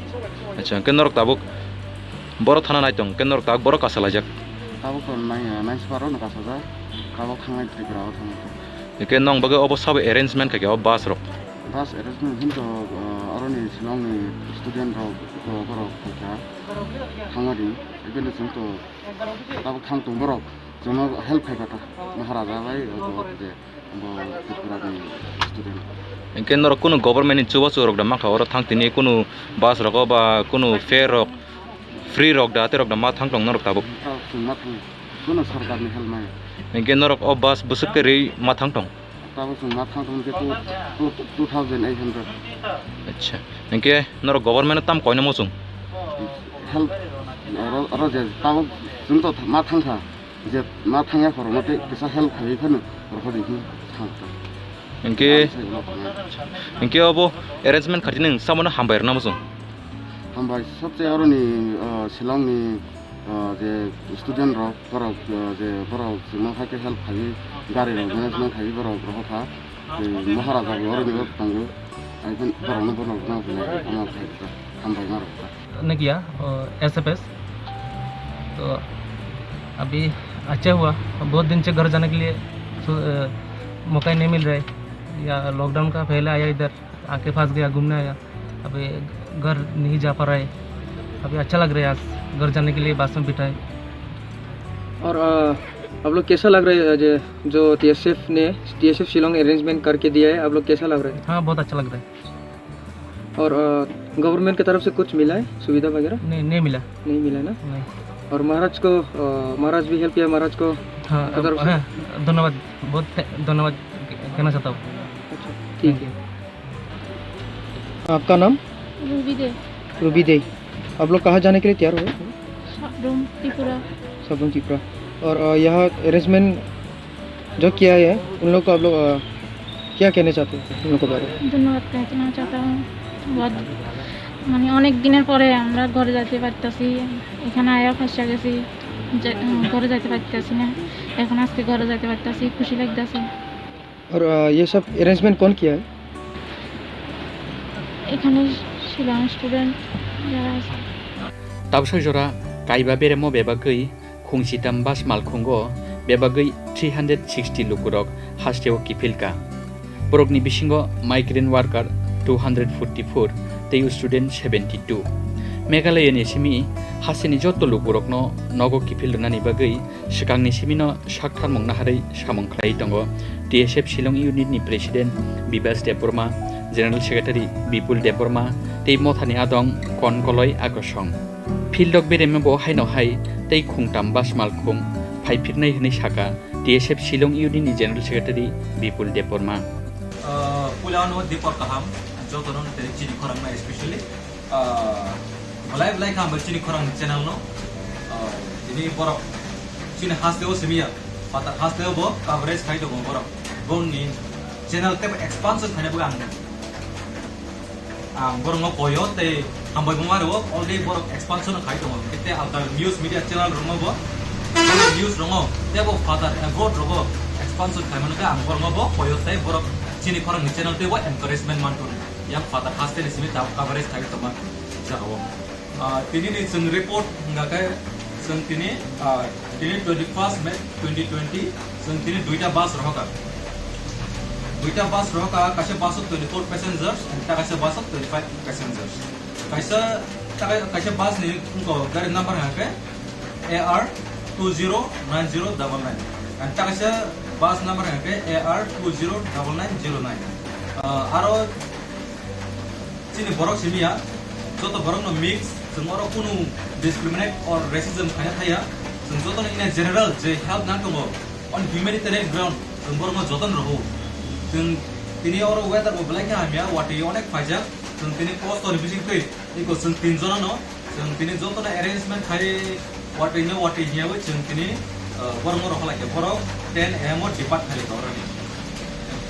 Acha, hwnkhe norok tabuk Borok thana nai tong, hwnkhe norok tabuk borok kasalaijak. Tabuk to nai, nai siparo no kasajak. Tabuk thangnai Tripura o thangnai. Hwnkhe nong bagwi obo sabo arrangement khaikhe o bus rok? Bus arrangement hinto, uh, aroni Shillong ni student rok, uh, borok khaikha. Thangmani, ebeni chwng to tabuk thang tong borok. Chwngno help khaikha ta. Maharaja bai, uh, je. Bo Tripura ni student. Hwnkhe norok kunu government ni chubachu rok da mankha, oro thang tini kunu bus rogo ba kunu fare rok, free rok da, tei rok da ma thang tong norok tabuk? Tabuk chwng ma thang, kunu sarkar ni help maya. Hwnkhe norok o bus bwswk kwrwi ma thang tong? Tabuk chwng ma thang tong khe two, two, two thousand eight hundred. Acha. Hwnkhe norok government no tam koino muchung? Help, oro, oro je tabuk chwng to ma thang kha. Je ma thangya khorokno tei kisa help khaiwi phano rohordi hwn thang ta. Hwnkhe, Ang sai ulo thangnai. Hwnkhe obo arrangement khaidi nwng sabono hambai rwna muchung. Hambai sabse aroni, ah, Shillong ni, ah, je student rok, borok, ah, je borok chwngno hai khe help khaiwi gari rok management khaiwi borok rohor kha. Tei Maharaja bo oro ni tongo. Ai phan borok no borok no hinai ama khai ta. Hambai ma rok ta. ने किया, अ, एसएफएस। तो अभी अच्छा हुआ, बहुत दिन से घर जाने के लिए सु-, अ, मौका ही नहीं मिल रहा है। या लॉकडाउन का पहले आया इधर, आके फंस गया, घूमने आया। अभी घर नहीं जा पा रहा है। अभी अच्छा लग रहा है आज घर जाने के लिए बस में बिठा है। और, अ, आप लोग कैसा लग रहा है, अ, जो, जो टीएसएफ ने, टीएसएफ शिलोंग ने अरेंजमेंट करके दिया है, आप लोग कैसा लग रहा है? हाँ, बहुत अच्छा लग रहा है। और, अ, गवर्नमेंट की तरफ से कुछ मिला है, सुविधा वगैरह? नहीं, नहीं मिला। नहीं मिला ना? नहीं। और महाराज को, अ, महाराज भी हेल्प किया, महाराज को हाँ, की तरफ से? हाँ, धन्यवाद, बहुत थे-, धन्यवाद कहना चाहता हूँ। अच्छा, ठीक है। आपका नाम? रूबी दे। रूबी दे। आप लोग कहाँ जाने के लिए तैयार हो? साब्रुम, त्रिपुरा। साब्रुम, त्रिपुरा। और, अ, यहाँ अरेंजमेंट जो किया है, उन लोग को आप लोग, अ, क्या कहना चाहते हो उन लोग के बारे में? धन्यवाद कहना चाहता हूँ। बहुत, মানে, অনেক দিনের পরে আমরা ঘরে যাইতে পারতাছি। এখানে আয়া ফেঁসে গেছি, যে, উম, ঘরে যাইতে পারতাছি না। এখন আজকে ঘরে যাইতে পারতাছি, খুশি লাগতাছে। और, अ, ये सब अरेंजमेंट कौन किया है? এখানে শিলং স্টুডেন্ট যারা আছে। Tabsa jora kaiba beremo bebagwi khungchitam bus malkhungo bebagwi three hundred sixty lukurok hasteo kiphilka. Borokni bisingo migrant worker two hundred forty-four tei student seventy-two. Meghalaya ni simi hasteni joto lukurokno nogo kiphil rwnani bagwi swkangni simino sak tharmung naharwi samung khlai tongo T S F Shillong Unit ni President Bibas Debbarma, General Secretary Bipul Debbarma tei mothani adong Kon Koloi Akosong. Field rok beremebo haino hai tei khungtam bus malkhung phai phirnai hwnwi saka T S F Shillong Unit ni General Secretary Bipul Debbarma. Ah, puila ano dipor kaham, jotono tei chini khorang na especially. Ah, belai belai kha hambai chini khorang ni channel no. Ah, tini borok chini haste o simiya, pata haste o bo coverage khai tongo borok. Boni channel tebo expansion khaina bagwi ang, ang borok no koyo tei hambai buma rwo already borok expansion khai tongo. Tei alta news media channel rok no bo news rok no tebo further abroad rok o expansion khai mano khe ang borok no bo koyo tei borok chini khorang ni channel tebo encouragement man tongo. Yang pata haste ni simi tabuk coverage khai tongma jaga o. Ah, tini ni chwng report hwnga khe chwng tini, ah, tini twenty first May twenty twenty chwng tini duita bus rohoka. Duita bus rohoka, kaisa bus o twenty four passengers and ta kaisa bus o twenty five passengers. Kaisa, ta kai-, kaisa bus ni wngkha gari number hwnga khe A R two zero nine zero double nine. And ta kaisa bus number hwnga khe A R two zero double nine zero nine. Ah, aro chini borok simiya, joto borok no mix, chwng oro kunu discriminate or racism khaina thaya. Chwng joto no in a general je help nang tongo, on humanitarian ground, chwng borok no joton roho. Chwng tini oro weather bo belai khe hamya, watwi onek phaijak. Chwng tini kosto ni bising twi, iko chwng tin jona no, chwng tini joto no arrangement khai, watwi no watwi hiya wi chwng tini, uh, borok no rohor lai khe borok ten A M o depart khai kha oro ni.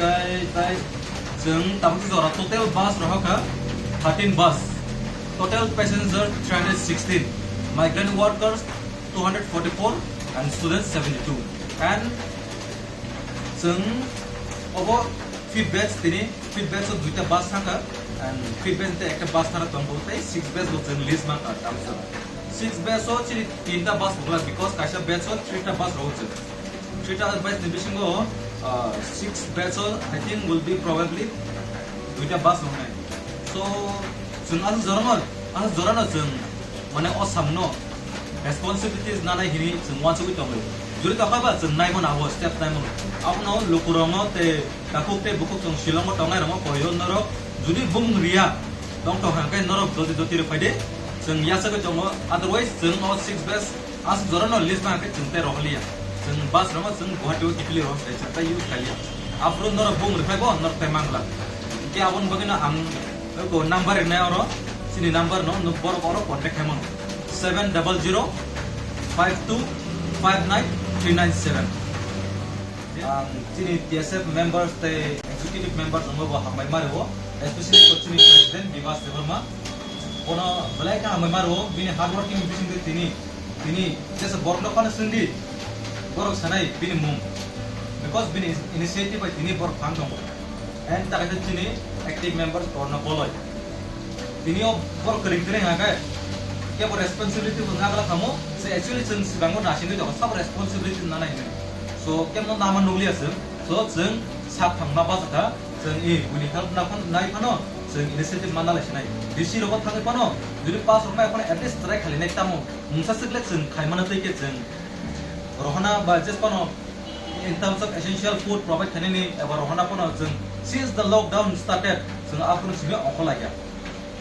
Kai tai chwng tabuk jora total bus rohor kha thirteen bus, total passenger three hundred sixteen, migrant workers two hundred forty-four and students seventy-two. And chwng obo fifth batch tini, fifth batch o duita bus thangkha, and fifth batch tei ekta bus thana tongo tei sixth batch bo chwng list mankha tabuk jora. Six batch o chini tinta bus bukla, because kaisa batch o three ta bus rw chwng. Three ta bus ni bisingo, uh, six batch o, I think, will be probably duita bus rwnai. So, chwng aswk jorano, aswk jorano chwng, mane, o samno responsibilities nanai hini chwng uansugwi tongo. Jori tokha ba chwng naimon abo, step naimon. Abono lukurokno tei takhuk tei bukhuk chwng Shillongo tongnai rokno koyo norok. Jodi bung riya tong tong hangkhe norok joti joti rw phaide chwng yasagwi tongo. Otherwise chwng o six batch aswk jorano list ma hangkhe chwng tei rohorliya. Chwng bus rokno chwng Guwahati o kiphilwi rohor sai chwng tei use khaiya. Aphuru norok bung rw phaibo norok tei mangla. Hingkhe aboni bagwino ang Eko number rinai oro, chini number no, no borok oro contact khaimano, seven double zero five two five nine three nine seven. Ang chini T S F members tei executive members no bo hambai ma rwo, especially to chini president Bibas Debbarma. Bono belai khe hambai ma rwo, bini hard working bisingtwi tini, tini jesa borok no phano swngdi, borok sanai bini mung, because bini initiative bai tini borok phang tongo. And ta kaisa chini active members korno koloi. Tini o borok kwrwng kwrwng hwnkhe kebo responsibility bo nagla thamo, se actually chwng swkango nasingwi tongo, sabo responsibility nanai hinwi. So, kemno nama nukliya chwng. So, chwng sak thangma bachakha, chwng i buini help na phano, nai phano, chwng initiative manna lai sinai. D C rogo thangwi phano, jodi pass rok nai phano at least try khalinai tamo, mungsa swkle chwng khaimano twi khe chwng rohorna ba just phano in terms of essential food provide khainani eba rohorna phano chwng since the lockdown started chwng aphuru simi ongkhorlaikha.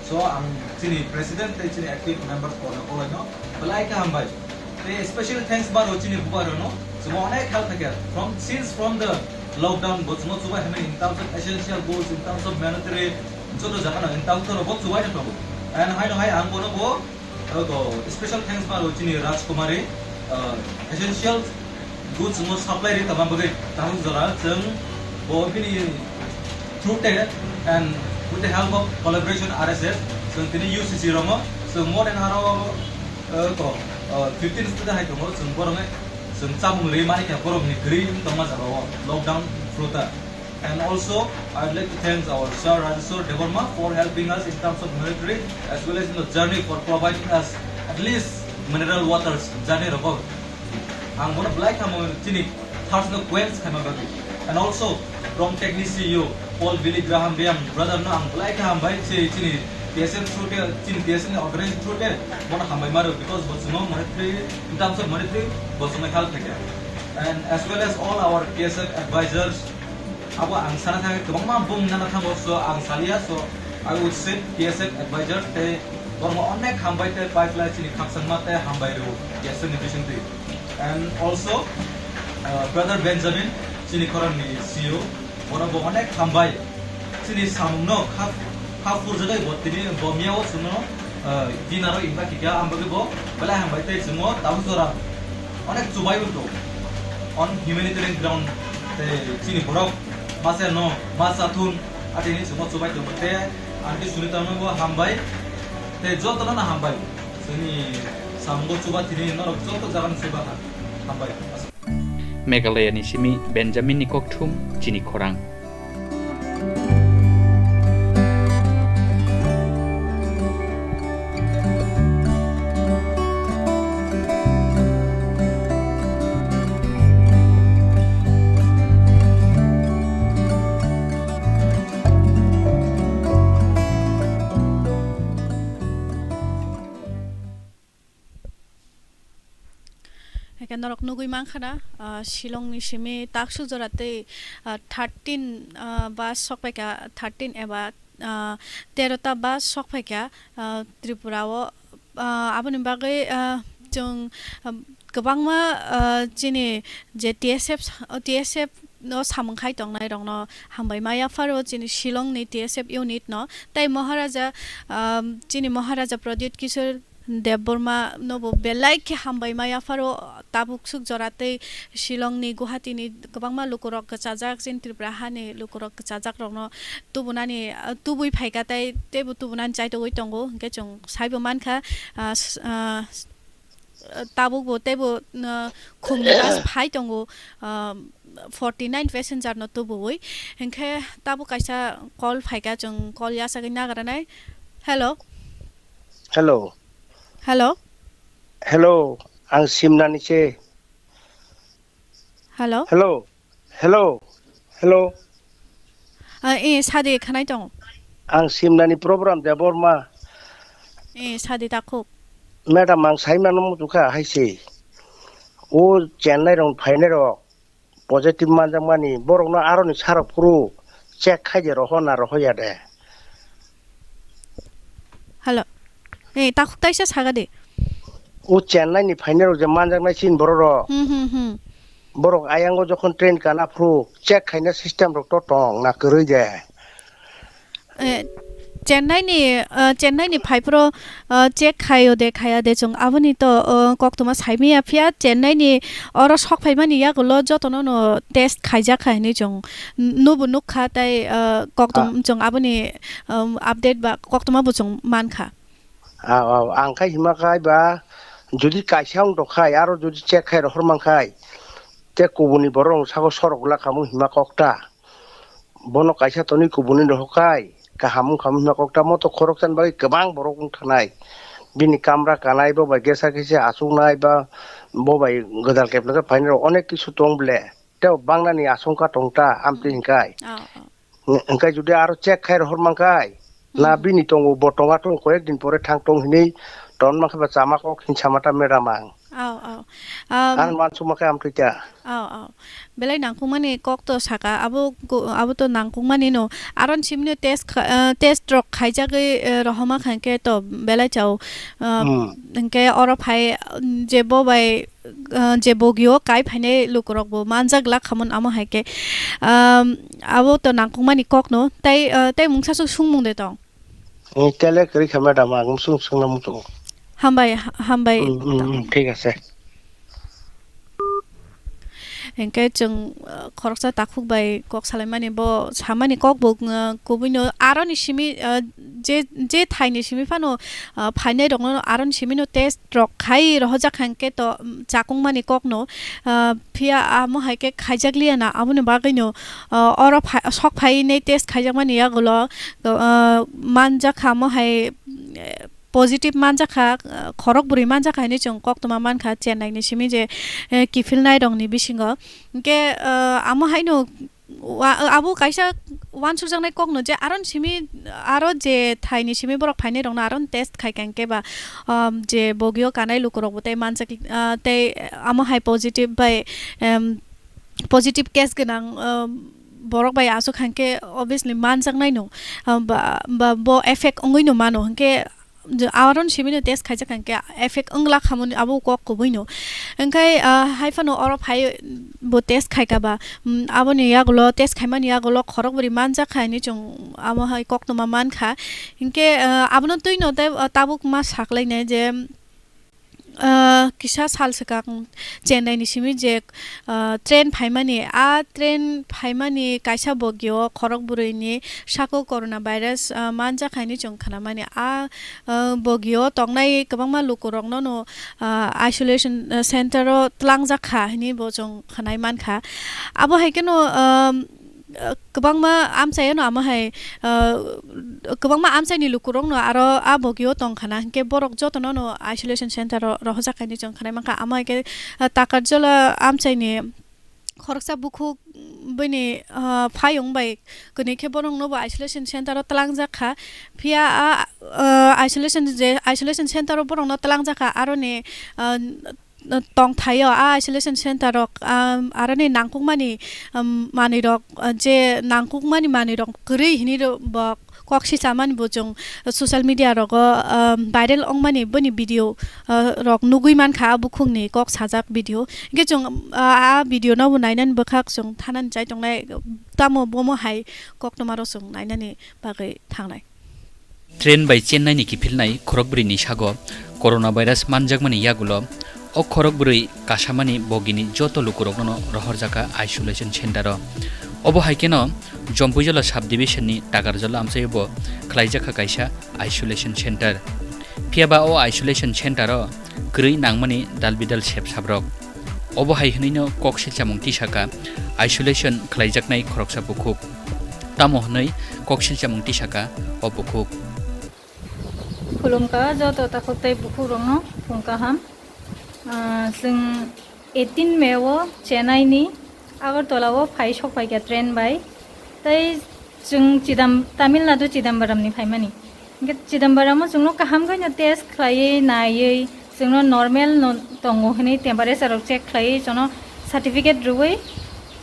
So ang chini president tei chini active members korno koloino belai khe hambai. Tei special thanks baro chini bubagrano chwngno onek help khaikha. From, since from the lockdown bo chwngno chubai hamya in terms of essential goods, in terms of monetary, joto jagano in terms of bo chubai tongo. And haino hai ang bono bo Ogo, special thanks baro chini Rajkumari, uh, essential goods no supply ri tama bagwi tabuk jora chwng bo bini through te and with the help of collaboration R S S, chwng tini U C C romo, chwng more than aro, uh, ko, uh, fifteen student hai tongo, chwng borok chwng chamung ri mani kha borok ni kwrwi tongma jaga o lockdown through ta. And also, I'd like to thank our Sir Rajeshwar Debbarma for helping us in terms of monetary as well as in the journey for providing us at least mineral waters journey rogo. Ang bono belai khamo chini thirst no quench khaima bagwi. And also, from Techni C E O, Paul Billy Graham Riam brother no ang belai kha hambai se chini T S F through te, chini T S F ni organization through te bono hambai maro because bo chwngno monetary, in terms of monetary, bo chwngno help khaikha. And as well as all our T S F advisors, Abo ang sana thangwi kwbangma bung nana thango, so ang salia, so I would say T S F advisor tei borokno onek hambai tei pipeline chini khakchangma tei hambai rw T S F ni bisingtwi. And also, uh, brother Benjamin, chini khorang ni C E O, borok bo onek hambai chini samung no kha, kha phurjagwi bo tini bo miya o chwngno, uh, dinner o invite kha, ang bagwi bo belai hambai tei chwngno tabuk jora onek chubai wngkho on humanitarian ground tei chini borok masa no masa thun atini chwngno chubai tongo tei aunty Sunita no bo hambai tei joto no hambai chini samungo chuba tini norok joto jaga ni chuba ha hambai. Meghalaya ni simi Benjamin ni kokthum chini khorang. Haikhe norok nugui mankha na, ah, Shillong ni simi taksuk jora tei, ah, thirteen, ah, bus sok paikha, thirteen eba, ah, tero ta bus sok paikha, ah, Tripura o, ah, aboni bagwi, ah, chwng, ah, kwbangma, ah, chini je T S F sa-, T S F no samung khai tongnai rokno hambai ma yapharo chini Shillong ni T S F unit no tei Maharaja, ah, chini Maharaja Pradyut Kishore Debbarma no bo belai khe hambai ma yapharo tabuk suk jora tei Shillong ni Guwahati ni kwbangma lukurok kwchajak chini Tripura hani lukurok kwchajak rokno tubunani, ah, tubui phaikha tei teibo tubunani chaitogwi tongo hinkhe chwng saibo mankha, ah, s-, ah, s-, tabuk bo teibo, ah, khumni bus phai tongo, ah, forty nine passenger no tubuwi hinkhe tabuk kaisa call phaikha chwng call yasagwi nagranai. Hello. Hello. Hello. Hello, ang Simnani se. Hello? Hello, hello, hello. Ah, eh, sadi khanai tongo. Ang Simnani program Debbarma. Eh, sadi takhuk. Madam, ang saimano mutukha hai se. O Chennai rok phainai rok positive manjakmani, borokno aroni sarok phuru check khaide roho na rohoya de. Hello. Eh, takhuk taisa saga de. O Chennai ni phainai rok je manjaknai sin borok rok. Hmm, hmm, hmm. Borok ayango jokhon train kana phuru check khaina system rok to tong na kwrwi de. Eh, Chennai ni, eh, Chennai ni phai phuru, eh, check khayo de khaya de chwng aboni to, eh, koktwma saimaya phiya Chennai ni oro sok phaimani yagulo jotono no test khaijak kha hinwi chwng nubo nukha tei, eh, koktwm Ah. chwng aboni, um, update ba koktwma bo chwng mankha. Aw, aw, ang khai hima khai ba, jodi kaisa wng tong khai, aro jodi check khai rohor man khai, te kubuni borok rok sabo sorok glak khamung hima kok ta. Bono kaisa tonwi kubuni rohor khai, kaham wng khamung hima kok ta, moto khoroksa ni bagwi kwbang borok wng thanai. Bini kamra kanai, bo bai gesa gesi achuknai ba, bo bai gwdal kepla khe phainai rok onek kisu tong ble. Tei o bangnani asongkha tong ta, amtwi Hmm. hwnkhai. Oh, oh. Hwnkhai jodi aro check khai rohor mankhai, na Hmm. bini tongo, bo tonga tong, koyek din pore thang tong hinwi ton mankha ba chama kok hinsa mata madam ang. Oh, oh. Um, Ang mansukma khe amtwi ta. Oh, oh. Belai nangkukmani kok to saka, abo ko-, abo to nangkukmani no. Aron simino test kha-, eh, test rok khaijagwi, eh, rohoma khankhe to belai chao. Eh, Hmm. Hwnkhe oro phai, je bo bai ah, je bogio kai phainai lukurok bo manjak glak khamon amo hai khe, um, abo to nangkukmani kokno. Tai, ah, tai mungsa swk swngmung de tong? Eh, tele kwrwi kha madam, ang swng swngna muchungo. Hambai, ha-, hambai. Hmm, hmm, hmm, thik ase. Hwnkhe chwng, ah, khoroksa takhuk bai kok salaimani bo samani kok bo, ah, kubuino aroni simi, ah, je, je thaini simi phano, ah, phainai rokno aroni simino test rok khai rohorjak kha hwnkhe to, um, chakungmani kokno, ah, phiya amo hai khe khaijakliya na, aboni bagwino, ah, oro phai, sok phainai test khaijakmani yagulo, ah, manjakha amo hai, eh, positive manjakha, ah, khorok bwrwi manjakha hinwi chwng koktwma mankha Chennai ni simi je, eh, kiphilnai rokni bisingo. Hwnkhe, ah, amo haino Wa-, abo kaisa uansukjaknai kokno je aron simi, aro je thaini simi borok phainai rokno aron test khai kha hwnkhe ba, um, je bogio kanai lukurokbo tei manjak, ah, tei amo hai positive bai, em, positive case gwnang, um, borok bai aswk hwnkhe obviously manjaknai no, um, ba, ba bo effect wngwi no mano hwnkhe je aron simino test khaijak hwnkhe effect wngla khamoni abo kok kubuino. Hwnkhe, ah, haiphano oro phai bo test khaika ba, mm, aboni yagulo test khaimani yagulo khorok bwrwi manjak kha hinwi chwng amo hai koktwma mankha. Hwnkhe, ah, abono twino tei, ah, tabuk ma saklainai je, ah, kisa sal swkang Chennai ni simi je ah, train phaimani, a train phaimani kaisa bogio khorok bwrwini sako corona virus, ah, manjak hinwi chwng khnamani. A, ah, bogio tongnai kwbangma lukurokno no, ah, isolation, ah, center o twlangjak kha hinwi bo chwng khnai mankha. Abo hai kheno, ah, ah, kwbangma amchaio no amo hai, ah, kwbangma amchaini lukurokno aro a bogio tongkhana, hinkhe borok jotono no isolation center o rohorjak hinwi chwng khnai mankha. Amo hai khe, ah, Takarjala amchaini khoroksa bukhuk bini, ah, phayung bai kwnwi khe borokno bo isolation center o twlangjak kha. Phiya a, ah, isolation je, isolation center o borokno twlangjak kha, aroni, ah, tongthaio a isolation center rok, ah, aroni nangkukmani, um, manwi rok, ah, je nangkukmani manwi rok kwrwi hinwi ro-, bo kok sichamani bo chwng social media rogo, ah, viral wngmani boni video, ah, rok nugwi mankha, a bukhukni kok sajak video. Hwnkhe chwng, ah, a video no bo nainani bwkhak chwng thanani chai tongnai, tamo bomo hai koktwma rok chwng nainani bagwi thangnai. Train bai Chennai ni kiphilnai khorok bwrwi ni sago corona virus manjakmani yagulo o khorok bwrwi kasamani bogini joto lukurokno rohorjaka isolation center o. Obo hai kheno Jompuijala sub division ni Takarjala amchaio bo khlaijakha kaisa isolation center. Phiya ba o isolation center o kwrwi nangmani dalbidal sep sabrok. Obo hai hwnwino kok silchamung tisaka isolation khlaijaknai khoroksa bukhuk. Tamo hwnwi kok silchamung tisaka o bukhuk. Khulumkha joto takhuk tei bukhuk rokno phung kaham. Ah, chwng eighteen May o Chennai ni Agartala o phai sok phaikha train bai. Tai chwng Chidam-, Tamil Nadu Chidambaram ni phaimani. Hwnkhe Chidambaram o chwngno kaham khe no test khlaiwi naiwi chwngno normal no tongo hwnwi temperature rok check khlaiwi chwngno certificate rwui.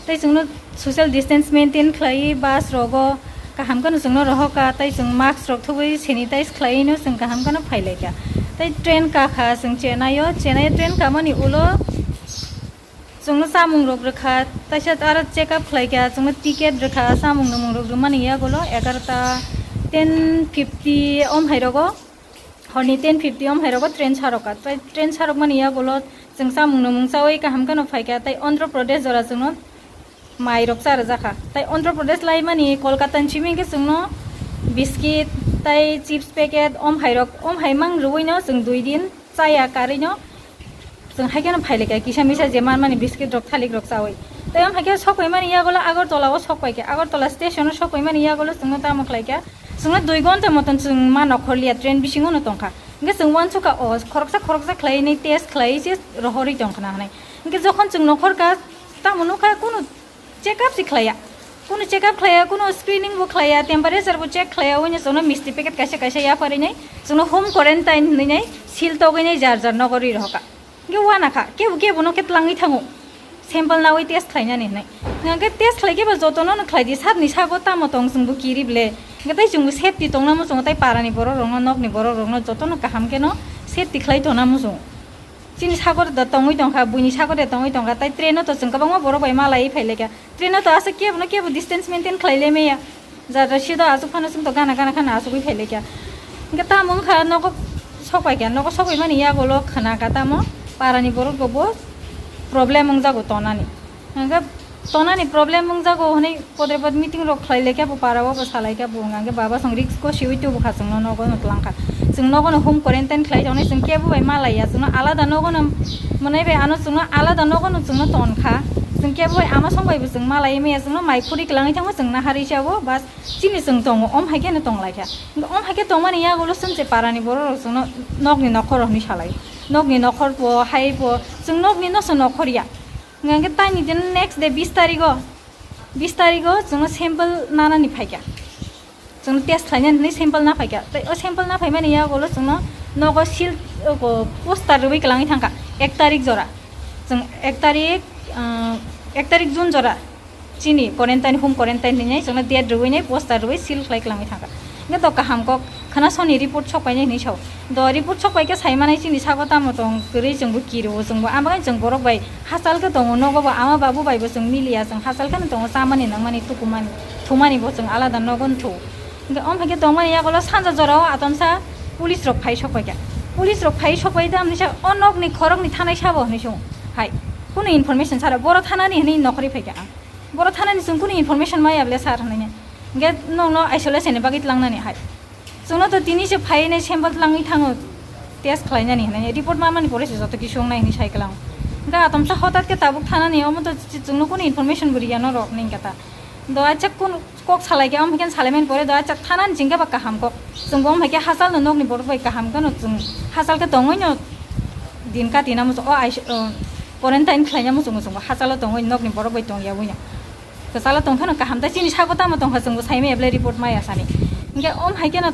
Tai chwngno social distance maintain khlaiwi bus rogo kaham kheno chwngno rohorkha, tai chwng mask rok thubui sanitize khlaiwino chwng kaham kheno phailaikha. Tai train kakha chwng Chennai o, Chennai o train kamani ulo chwngno chamung rok rwkha, taisa aro check up khlaikha, chwngno ticket rwkha, chamung nwmung rok rwmani yagulo egarota ten fifty om hai rogo. Horni ten fifty om hai rogo train sarokha. Tai train sarokmani yagulo chwng chamung nwmung chawi kaham kheno phaikha. Tai Andhra Pradesh jora chwngno mai rok cha rwjakha. Tai Andhra Pradesh laimani Kolkata ni simi hwnkhe chwngno biscuit tai chips packet om hai rok, om hai mang rwino chwng dui din chaya karwino chwng hai kheno phailaikha kisa misa je manmani biscuit rok thalik rok chawi. Tai om hai khe sokpaimani yagulo Agartala o sokpaikha. Agartala station o sokpaimani yagulo chwngno tamo khlaikha. Chwngno dui gonta moton chwng ma nokhorliya, train bisingo no tongkha. Hwnkhe chwng uansukha, o khoroksa khoroksa khlaiwi test khlaiwi se rohorwi tongkhna hwnwi. Hwnkhe jokhon chwng nokhorkha, tamo nukha kunu check up se khlaiya. Kunu check up khlaiya, kunu screening bo khlaiya, temperature bo check khlaiya, oino chwngno misti packet kaisa kaisa yapharwi nai, chwngno home quarantine hwnwi nai, seal togwi nai jar jar nogo rwi rohorkha. Hwnkhe uanakha, kebo kebo no khe tlangwi thango. Sample nawi test khlainani hwnwi. Hwnkhe test khlai khe ba jotono no khlai di, sabni sago tamo tong chwngbo kiri ble. Hwnkhe tai chwngbo safety tongna muchungo, tai parani borok rokno, nokni borok rokno jotono kaham kheno safety khlai tongna muchungo. Chini sago da tongwi tongkha, buini sago da tongwi tongkha, tai train o to chwng kwbangma borok bai malaiwi phailaikha. Train o to aswk kebo no kebo distance maintain khlai le maya. Jara sida aswk phano chwng to gana gana khana aswkwi phailaikha. Hwnkhe tamo wngkha nogo sokpaikha, nogo sokpaimani yagulo khwnakha tamo parani borok bo problem wngjago tonani. Hwnkhe tonani problem wngjago hwnwi podre pod meeting rok khlai laikha bo para o bo sa laikha bo hwnkha hwnkhe baba chwng risk o siwi tubu kha chwngno nogo no twlang kha. Chwng nogo no home quarantine khlai tongnai chwng kebo bai malaiya chwngno alada nogo no mwnai bai ano chwngno alada nogo no chwngno ton kha. Chwng kebo bai ama song bai bo chwng malaiwi maya chwngno mai khuri kwlangwi thangma chwng naharwi se abo bas chini chwng tongo om hai khe no tong laikha. Hwnkhe om hai khe tongmani yagulo chwng je parani borok rok chwngno nokni nokhor hwnwi salai. Nokni nokhor bo hai bo chwng nokni no se nokhor ya. Hwnkhe taini din next day bis tarigo, bis tarigo chwngno sample nanani phaikha. Chwngno test khlainani hwnwi sample na phaikha. Tai o sample na phaimani yagulo chwngno nogo seal, o, poster rwui kwlangwi thangkha ek tarik jora. Chwng ek tarik, ah, ek tarik June jora chini quarantine, home quarantine hinwi chwngno date rwui nai poster rwui seal khlai kwlangwi thangkha. Hwnkhe to kaham kok khwna soni report sok painai hinwi sao. Do report sok pai khe sai manai chini sago tamo tong kwrwi chwngbo kiriwo chwngbo. Amo chwng borok bai hachal khe tongo, nogo bo ama babu bai bo chwng miliya, chwng hachal kheno tongo, chamani nangmani tukumani thumani bo chwng alada nogo no thu. Hwnkhe om hai khe tongmani yagulo sanja jorao atomsa police rok phai sok pai kha. Police rok phai sok pai tamni sa o nokni khorokni thanai sabo hinwi song hai. Kunu information sara boro thanani hinwi nokhorwi phai kha ang. Boro thanani chwng kunu information maya ble sir hinwi. Hwnkhe nokno isolation ni bagwi tlangnani hai. Chwngno to tini se phai nai sample tlangwi thango test khlainani hinwi report ma mani pore se joto kisu wngnai hinwi sai kwlang. Hwnkhe atomsa hotat khe tabuk thanani omo to chwngno kunu information bo riya norok hwnwi hwnkhe ta. Do acha kunu kok salai khe, omo khe salai mani pore do, acha thanani chingkhe ba kaham kok. Chwngbo omo hai khe hachal no nokni borok bai kaham kheno chwng hachal khe tongwi no din kati na muchung, o ais-, o quarantine khlai na muchungo chwngbo hachalo tongwi nokni borok bai tong ya wi no. Kwchalo tong kheno kaham, tai chini sago tamo tong kha chwngbo sai maya ble report maya sani. Hwnkhe omo hai kheno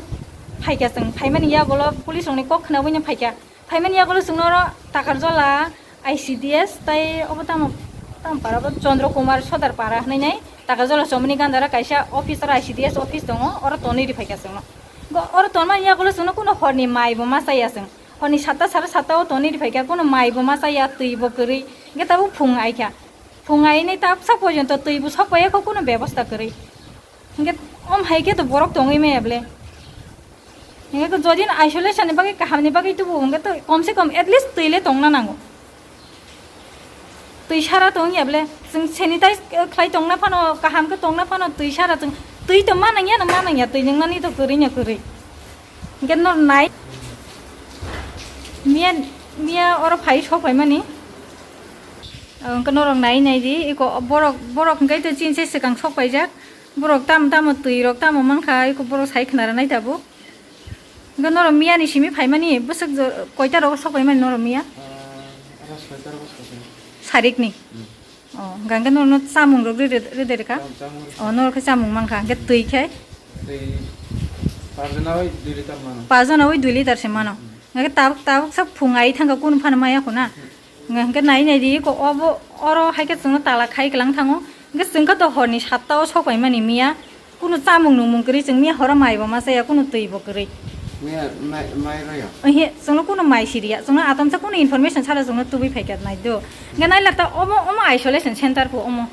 phai kha chwng, phai mani yagulo police rokni kok khnawi no phai kha. Phaimani yagulo chwngno oro Takarjola I C D S tai obo tamo, tamo para bo Chandra Kumar Sodar para hwnwi nai Takarjola chomoni gandara kaisa office, oro I C D S office tongo, oro tonwi ri phaikha chwngno. Go-, oro tonmani yagulo chwngno kuno horni mai bo ma chaya chwng. Horni satta sara satta o tonwi ri phaikha, kuno mai bo ma chaya, twi bo kwrwi. Hwnkhe tabuk phung aikha. Phung ainai ta sak porjonto twi bo sok paiya kho, kuno bebosta kwrwi. Hwnkhe om hai khe to borok tongwi maya ble. Hwnkhe to jodi no isolation ni bagwi, kaham ni bagwi tubu, hwnkhe to kom se kom at least twi le tongna nango. Twi sara tong ya ble. Chwng sanitize, eh, khlai tongna phano, kaham khe tongna phano twi sara chwng, twi to ma nang ya no ma nang ya, twi nang nani to kwrwi no kwrwi. Hwnkhe nor nai. Miya, miya oro phai sok phaimani. Hwnkhe norok nai nai di, iko borok, borok hwnkhe to chini se swkang sok paijak. Borok tamo tamo twi rok tamo mankha, iko borok sai khna rwnai tabuk. Hwnkhe norok miya ni simi phaimani, bwswk jo-, koita rogo sok paimani norok miya? Sarikni? Hmm. Oh, hwnkha hwnkhe norokno chamung rok ride ride rwkha? Cham-, chamung rok. Oh, norok khe chamung mankha, hwnkhe twi khe? Twi paanch jona oi dui liter mano. Paanch jona oi dui liter se mano. Hmm. Hwnkhe tabuk, tabuk sa phung ai thangkha, kunu phano maya khuna? Hmm. Hwnkhe nai nai di, ko obo, oro hai khe chwngno tala khai kwlang thango. Hwnkhe chwng khe to horni satta o sok paimani miya. Kunu chamung nungmung kwrwi chwng miya horo mai bo ma chaya, kunu twi bo kwrwi. Miya mai, mai rwya? Ohe, chwngno kunu mai si riya. Chwngno atomsa kunu information sara chwngno tubui phaikha nai do. Hwnkhe nai lakta omo, omo isolation center pho omo.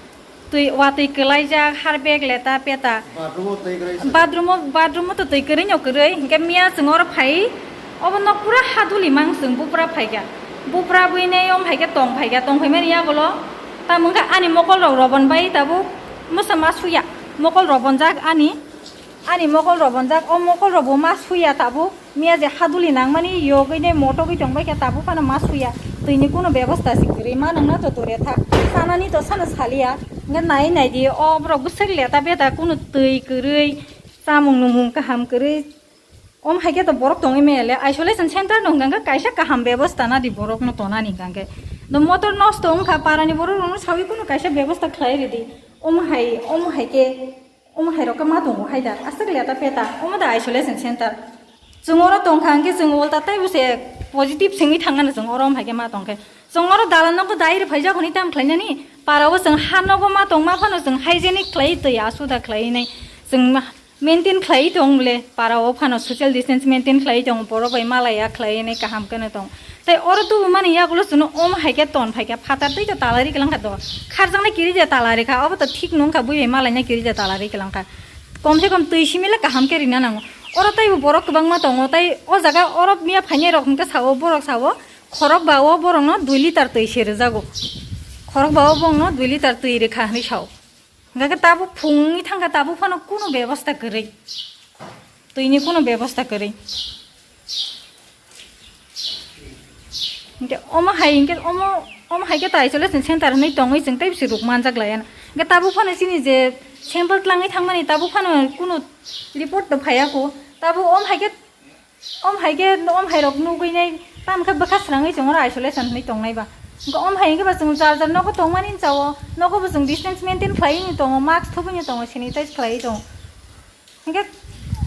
Twi, watwi kwlaijak, harbek, leta, peta. Bathroom o twi kwrwi se. Bathroom o, bathroom o to twi kwrwi no kwrwi. Hwnkhe miya chwng oro phai, obo nok pura haduli mang chwng bupra phaikha. Bupra buinei om phaikha tong phaikha, tong phaimani yagulo. Tamo wngkha ani mokol rok robon bai tabuk mwsa ma suya. Mokol robonjak ani, ani mokol robonjak, o mokol rok bo ma suya tabuk. Miya je haduli nangmani yogwi ne motogwi tongbai khe tabuk phano ma suya, twini kunu bebosta se kwrwi ma nangna joto re thak, chanani to sano saliya, hwnkhe nai nai di o borok bwswk leta beta kunu twi kwrwi, chamung numung kaham kwrwi, om hai khe to borok tongwi maya le isolation center no hwnkha khe kaisa kaham bebosta na di borok no tonani hwnkha khe, no motor nosto wngkha parani borok rok no sawi kunu kaisa bebosta khlai ridi, om hai om hai khe. Omo hai rok khe ma tongo hai da, aswk leta peta, omo da isolation center. Chwng oro tong kha hwnkhe chwng ulta tei bo se positive sengwi thang mano chwng oro omo hai khe ma tong khe. Chwng oro dalan nogo dai rw phaijak hwnwi tam khlainani, para o chwng ha nogo ma tong ma phano chwng hygienic khlai twi asuda khlai nai. Chwng ma-, maintain khlai tong le, para o phano social distance maintain khlai tong, borok bai malaya khlai nai kaham khe no tong. Tei oro tubumani yagulo chwngno om hai khe ton phai kha, phatar twi ta talari kwlang kha do. Kharjaknai kiri je talari kha, obo to thik nung kha, bui bai malaina kiri je talari kwlang kha. Kom se kom twi simi le kaham khe rina nango. Oro tei bo borok kwbangma tongo, tei o jaga oro miya phainai rok hwnkhe sao, borok sao, khorok ba o borok no dui liter twi se rwjago. Khorok ba o borok no dui liter twi rwkha hwnwi sao. Hwnkhe tabuk phungni thangkha, tabuk phano kunu bebosta kwrwi, twini kunu bebosta kwrwi. Hwnkhe omo hai, hwnkhe omo, omo hai khe ta isolation center hinwi tongwi chwng tei bisi ruk manjak laiya. Hwnkhe tabuk phano chini je sample tlangwi thangmani, tabuk phano kunu report to phaiya kho. Tabuk omo hai khe Om hai khe, om hai rok nugwi nai, tamo khe bwkha srangwi chwng oro isolation hinwi tongnai ba. Hwnkhe om hai hwnkhe ba chwng jar jar nogo tongmani chao, nogo bo chwng distance maintain khlaiwi tongo, mask thubui tongo, sanitize khlaiwi tongo. Hwnkhe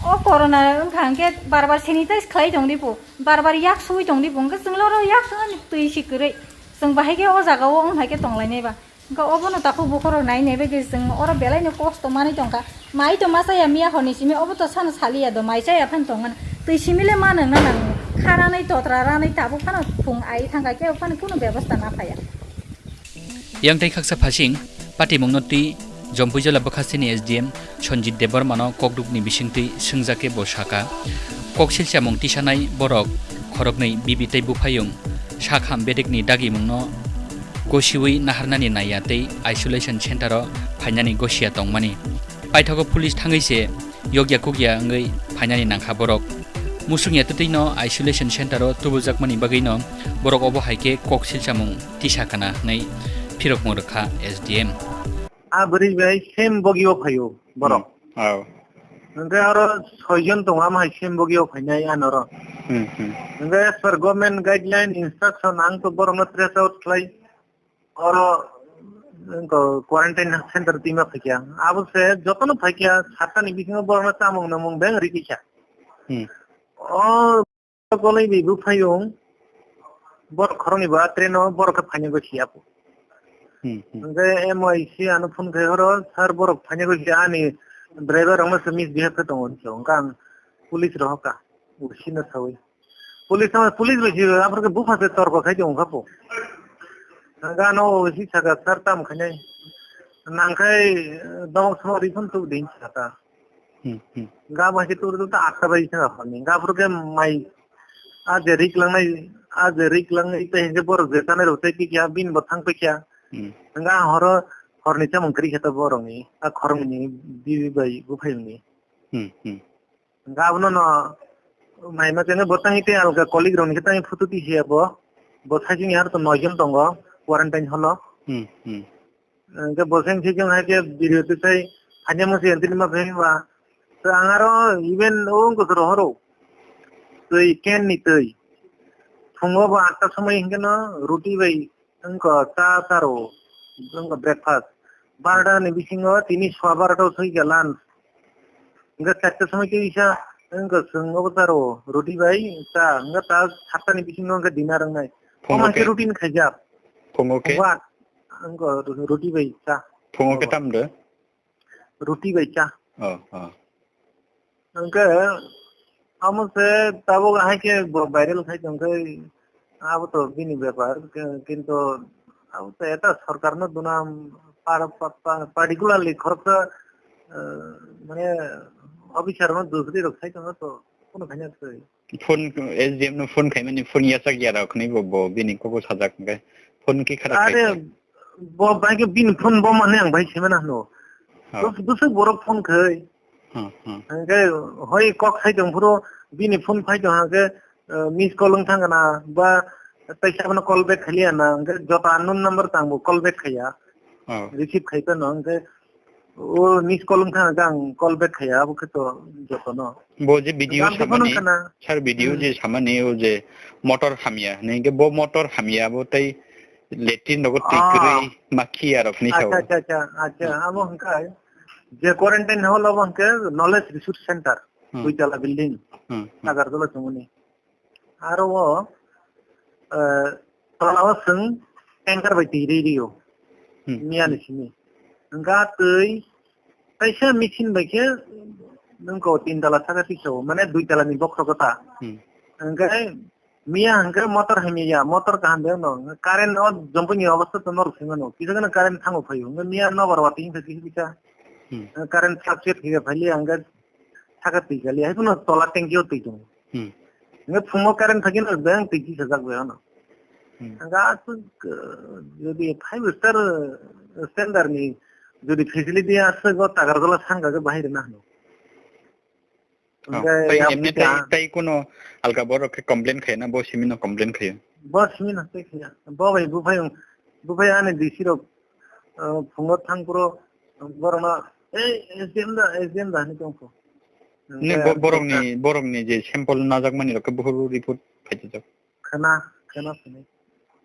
o corona wngkha hwnkhe bar bar sanitize khlaiwi tong di bo, bar bar yak suwi tong di bo, hwnkhe chwng le oro yak sungani twi si kwrwi. Chwng bahai khe o jaga o om hai khe tonglainai ba. Hwnkhe obono takhuk bukhuk rok nai nai bai khe chwng oro belai no kosto manwi tongkha. Mai to ma chaya miya horni simi, obo to sano saliya do, mai chaya phano tongmani. Twi simi le ma nang na nang, kha ranai totra ranai tabuk phano phung ai thangkha khe phano kunu bebosta na phaiya. Yang tei khaksa phasing patimung no twi Jompuijala bwkhasteni S D M Sanjit Debbarmano kokdukni bisingtwi swngjak khe bo sakha, kok silchamung tisanai borok khoroknwi bibi tei buphayung sakham bedekni dagimungno gosiwi naharnani naiya tei isolation center-o phainani gosiya tongmani. Paithago police thangwi se yokya kukya wngwi phainani nangkha borok. Musukya twtwino isolation center-o tubujakmani bagwino borok obo hai khe kok silchamung tisa kana hwnwi phirokmung rwkha S D M. A bwrwi bai same bogi o phaio borok. Hmm. Oh. Hwnkhe oro soi jon tongo, amo hai same bogi o phainai anoro. Hmm, hmm. Hwnkhe as per government guideline instruction ang to borokno trace out khlai oro, wngkha, quarantine center twima phaikha. Abo se jotono phaikha, satta ni bisingo borokno chamung namung beng rikikha. Hmm. O Koloi bai buphayung, borok khoroknwi bo a train o borok khe phainai gwi siya po. Hmm, hmm. Hwnkhe M I C ano phone khai horo, "Sir, borok phainai gwi siya, ani driver rokno se misbehave khe tongo," hinwi. Hwnkhe ang police rohor kha, O C no sawi. Police no, police bai se aphuru khe bupha se torko khai tongo kha po. Hwnkhe ano O C saka, "Sir, tamo khainai? Nangkhai, eh, domo somo refund tubudi," hinwi saka. Hmm, hmm. Ga bo hai khe tubudi tubudi atta bai se horni. Ga phuru khe mai a je rik langnai, a je rik langnai tei hinkhe borok je chanai rok tei kikya bini bo thang paikha. Hmm. Hwnkhe ang horo horni chamung kwrwi khe to borokni, a khoroknwini bibi bai buphayungni. Hmm, hmm. Hwnkhe abono no mai ma chengkhe bo tangwi tei alga colleague rokni khe tangwi photo tisiya bo. Bo saichung ya to noi jon tongo quarantine holo. Hmm, hmm. Hwnkhe bo seng sijong hai khe video tisai phaina musi entini ma phai ba. To ang aro even o wngkha rohoro. Twi can ni twi. Phungo bo atta somoi hingke no ruti bai wngkha cha charo, wngkha breakfast. Barota ni bisingo tini swa barota o soi kha lunch. Hingke charta somoi khe isa wngkha chwng obo charo ruti bai cha. Hingke ta satta ni bisingo hingke dinner wngnai. Phungo Omo hingke khe? Ruti ni khaijak. Phungo khe? Phungo at-, wngkha ru-, ruti bai cha. Phungo khe Obo. Tam de? Ruti bai cha. Oh, oh. Hingke, amo se tabuk hai khe bo viral khai tong khe, abo to bini bepar, ki-, kintu abo to eta sorkar no duna par-, pa-, pa-, particularly khoroksa, eh, mane officer no dusri rok khai tong to, kono khaina twi. Phone, S D M no phone khaimani phone yachak ya rok ni bo, bo bini kobo sajak hingke phone ki khara khai Are, ta. Bo bai khe bini phone bo mane ang bai se mana hano. Ha. Bus-, busuk borok phone khai. Hmm, hmm. Hingke hoi kok sai tong phuru bini phone phai tong hingke, eh, miss call wng thang kana ba tei sabano call back khaliya na, hingke joto unknown number tang bo call back khaiya. Oh. Receive khai phano hingke o miss call wng thang hingke ang call back khaiya, abo khe to jotono. Bo je video Gam samani, phano khana. Sir video Hmm. je samani o je motor hamya, hingke bo motor hamya bo tei latrine rogo twi Ah. kwrwi makhiya rok ni Acha, sao. acha, acha, acha. Hmm. Amo hingke je quarantine hall obo hingke Knowledge Resource Center, Hmm. Duitala building, Hmm, hmm. Agartala chumuni. Aro o, eh, tola o chwng tanker bai twi ri rio. Hmm. Miya ni simi. Hingke twi kaisa machine bai khe nung ko tin tala saka twi sao, mane dui tala ni bokhro kota. Hmm. Hingke miya hingke motor hamya ya, motor kaham de no. Current o jompui ni obostha to norok sima no. Kisa gana current thango phaio. Hingke miya nobar wati hingke kisa kisa. Hmm. Current fluctuate khe phaili hingke saka twi kali, hai phano tola tanki o twi tongo. Hmm. Hingke phungo current thagi no beng twi twi sajak bai hano. Hmm. Hingke aswk, eh, jodi five star, eh, standard ni jodi facility aswk o Takarjala sangha khe bahai rwna hano. Ah, Hingke tei yam emni tei, tei kuno alka borok khe complain khayo na, bo simi no complain khayo? Bo simi no tei khayo. Bo bai buphai, buphai ani D C rok, eh, phungo thang phuru borokno, "Ei, S D M da, S D M da," hinwi tongkho. Ni Hingke bo-, borokni, borokni je sample najakmani rok khe buphuru report phaijak? Khana, khana sini.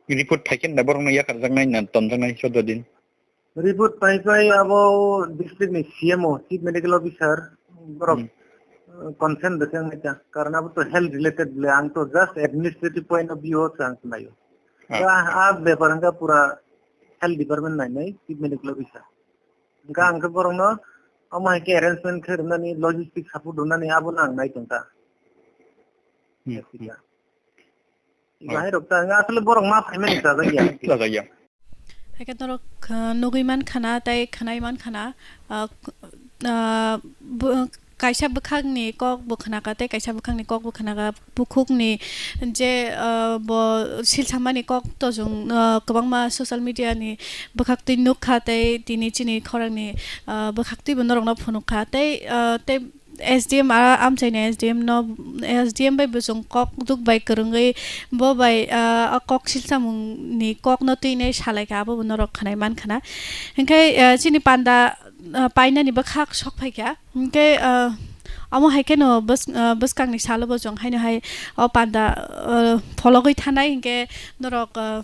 Report phaikhe da borokno yakarjaknai na tonjaknai chaudo din? Report pai pai abo district ni C M O, Chief Medical Officer, borok, Hmm. eh, consent de teng nai ta. Karon abo to health related le, ang to just administrative point of view o se ang naio. Ah. Ya, a bepar hingka pura health department nai nai, Chief Medical Officer. Hingka ang khe borok no omo hai khe arrangement khe rwnani, logistic support rwnani abo no ang nai tong ta. Hmm, Yes, hmm. ya. Eba hai rok ta, asle borok ma phaimani chajak ya. Chajak ya. Haikhe norok, uh, nugui man khana tei khwnai man khana, uh, uh, bu-, kaisa bwkhakni kok bo khwnakha tei kaisa bwkhakni kok bo khwnakha, bukhukni je, uh, bo silsamani kok tojong, uh, kwbangma social media ni bwkhaktwi nukha tei tini chini khorangni, uh, bwkhaktwi bo norokno phunukha tei, uh, tei S D M a, amchaini S D M no, S D M bai bwswng kok duk bai kwrwngwi bo bai, ah, a kok silsamungni kokno twinai salaikha, abo bo norok khwnai mankha na. Hinkhe, ah, chini panda, ah, painani bwkhak sok phaikha. Hinkhe, ah, omo hai kheno bwsk-, ah, bwskangni salo bo chwng haino hai o panda, ah, phologwi thanai hinkhe norok, ah,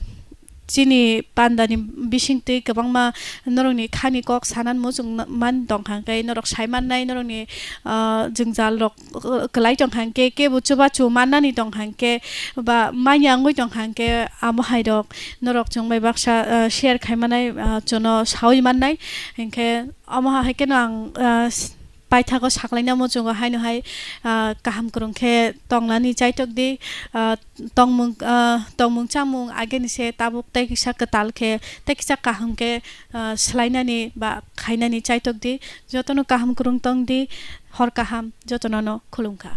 chini pandani bisingtwi kwbangma norokni khani kok sanan muchung man tongkha, hwnkhe norok sai mannai, norokni, ah, jwngjal rok, ah, kwlai tongkha, hwnkhe kebo chubachu mannani tongkha, hwnkhe ba manya wngwi tongkha, hwnkhe amo hai rok norok chwng bai baksa, ah, share khai mannai, ah, chwngno saui mannai, hwnkhe omo hai kheno ang, ah, paithago saklaina muchungo haino hai, ah, kaham kwrwng khe tongnani chaitok di, ah, tongmung, ah, tongmung chamung ageni se tabuk tei kisa kwtal khe, tei kisa kaham khe, ah, swlainani ba khainani chaitok di, jotono kaham kwrwng tong di, hor kaham, jotono no khulumkha.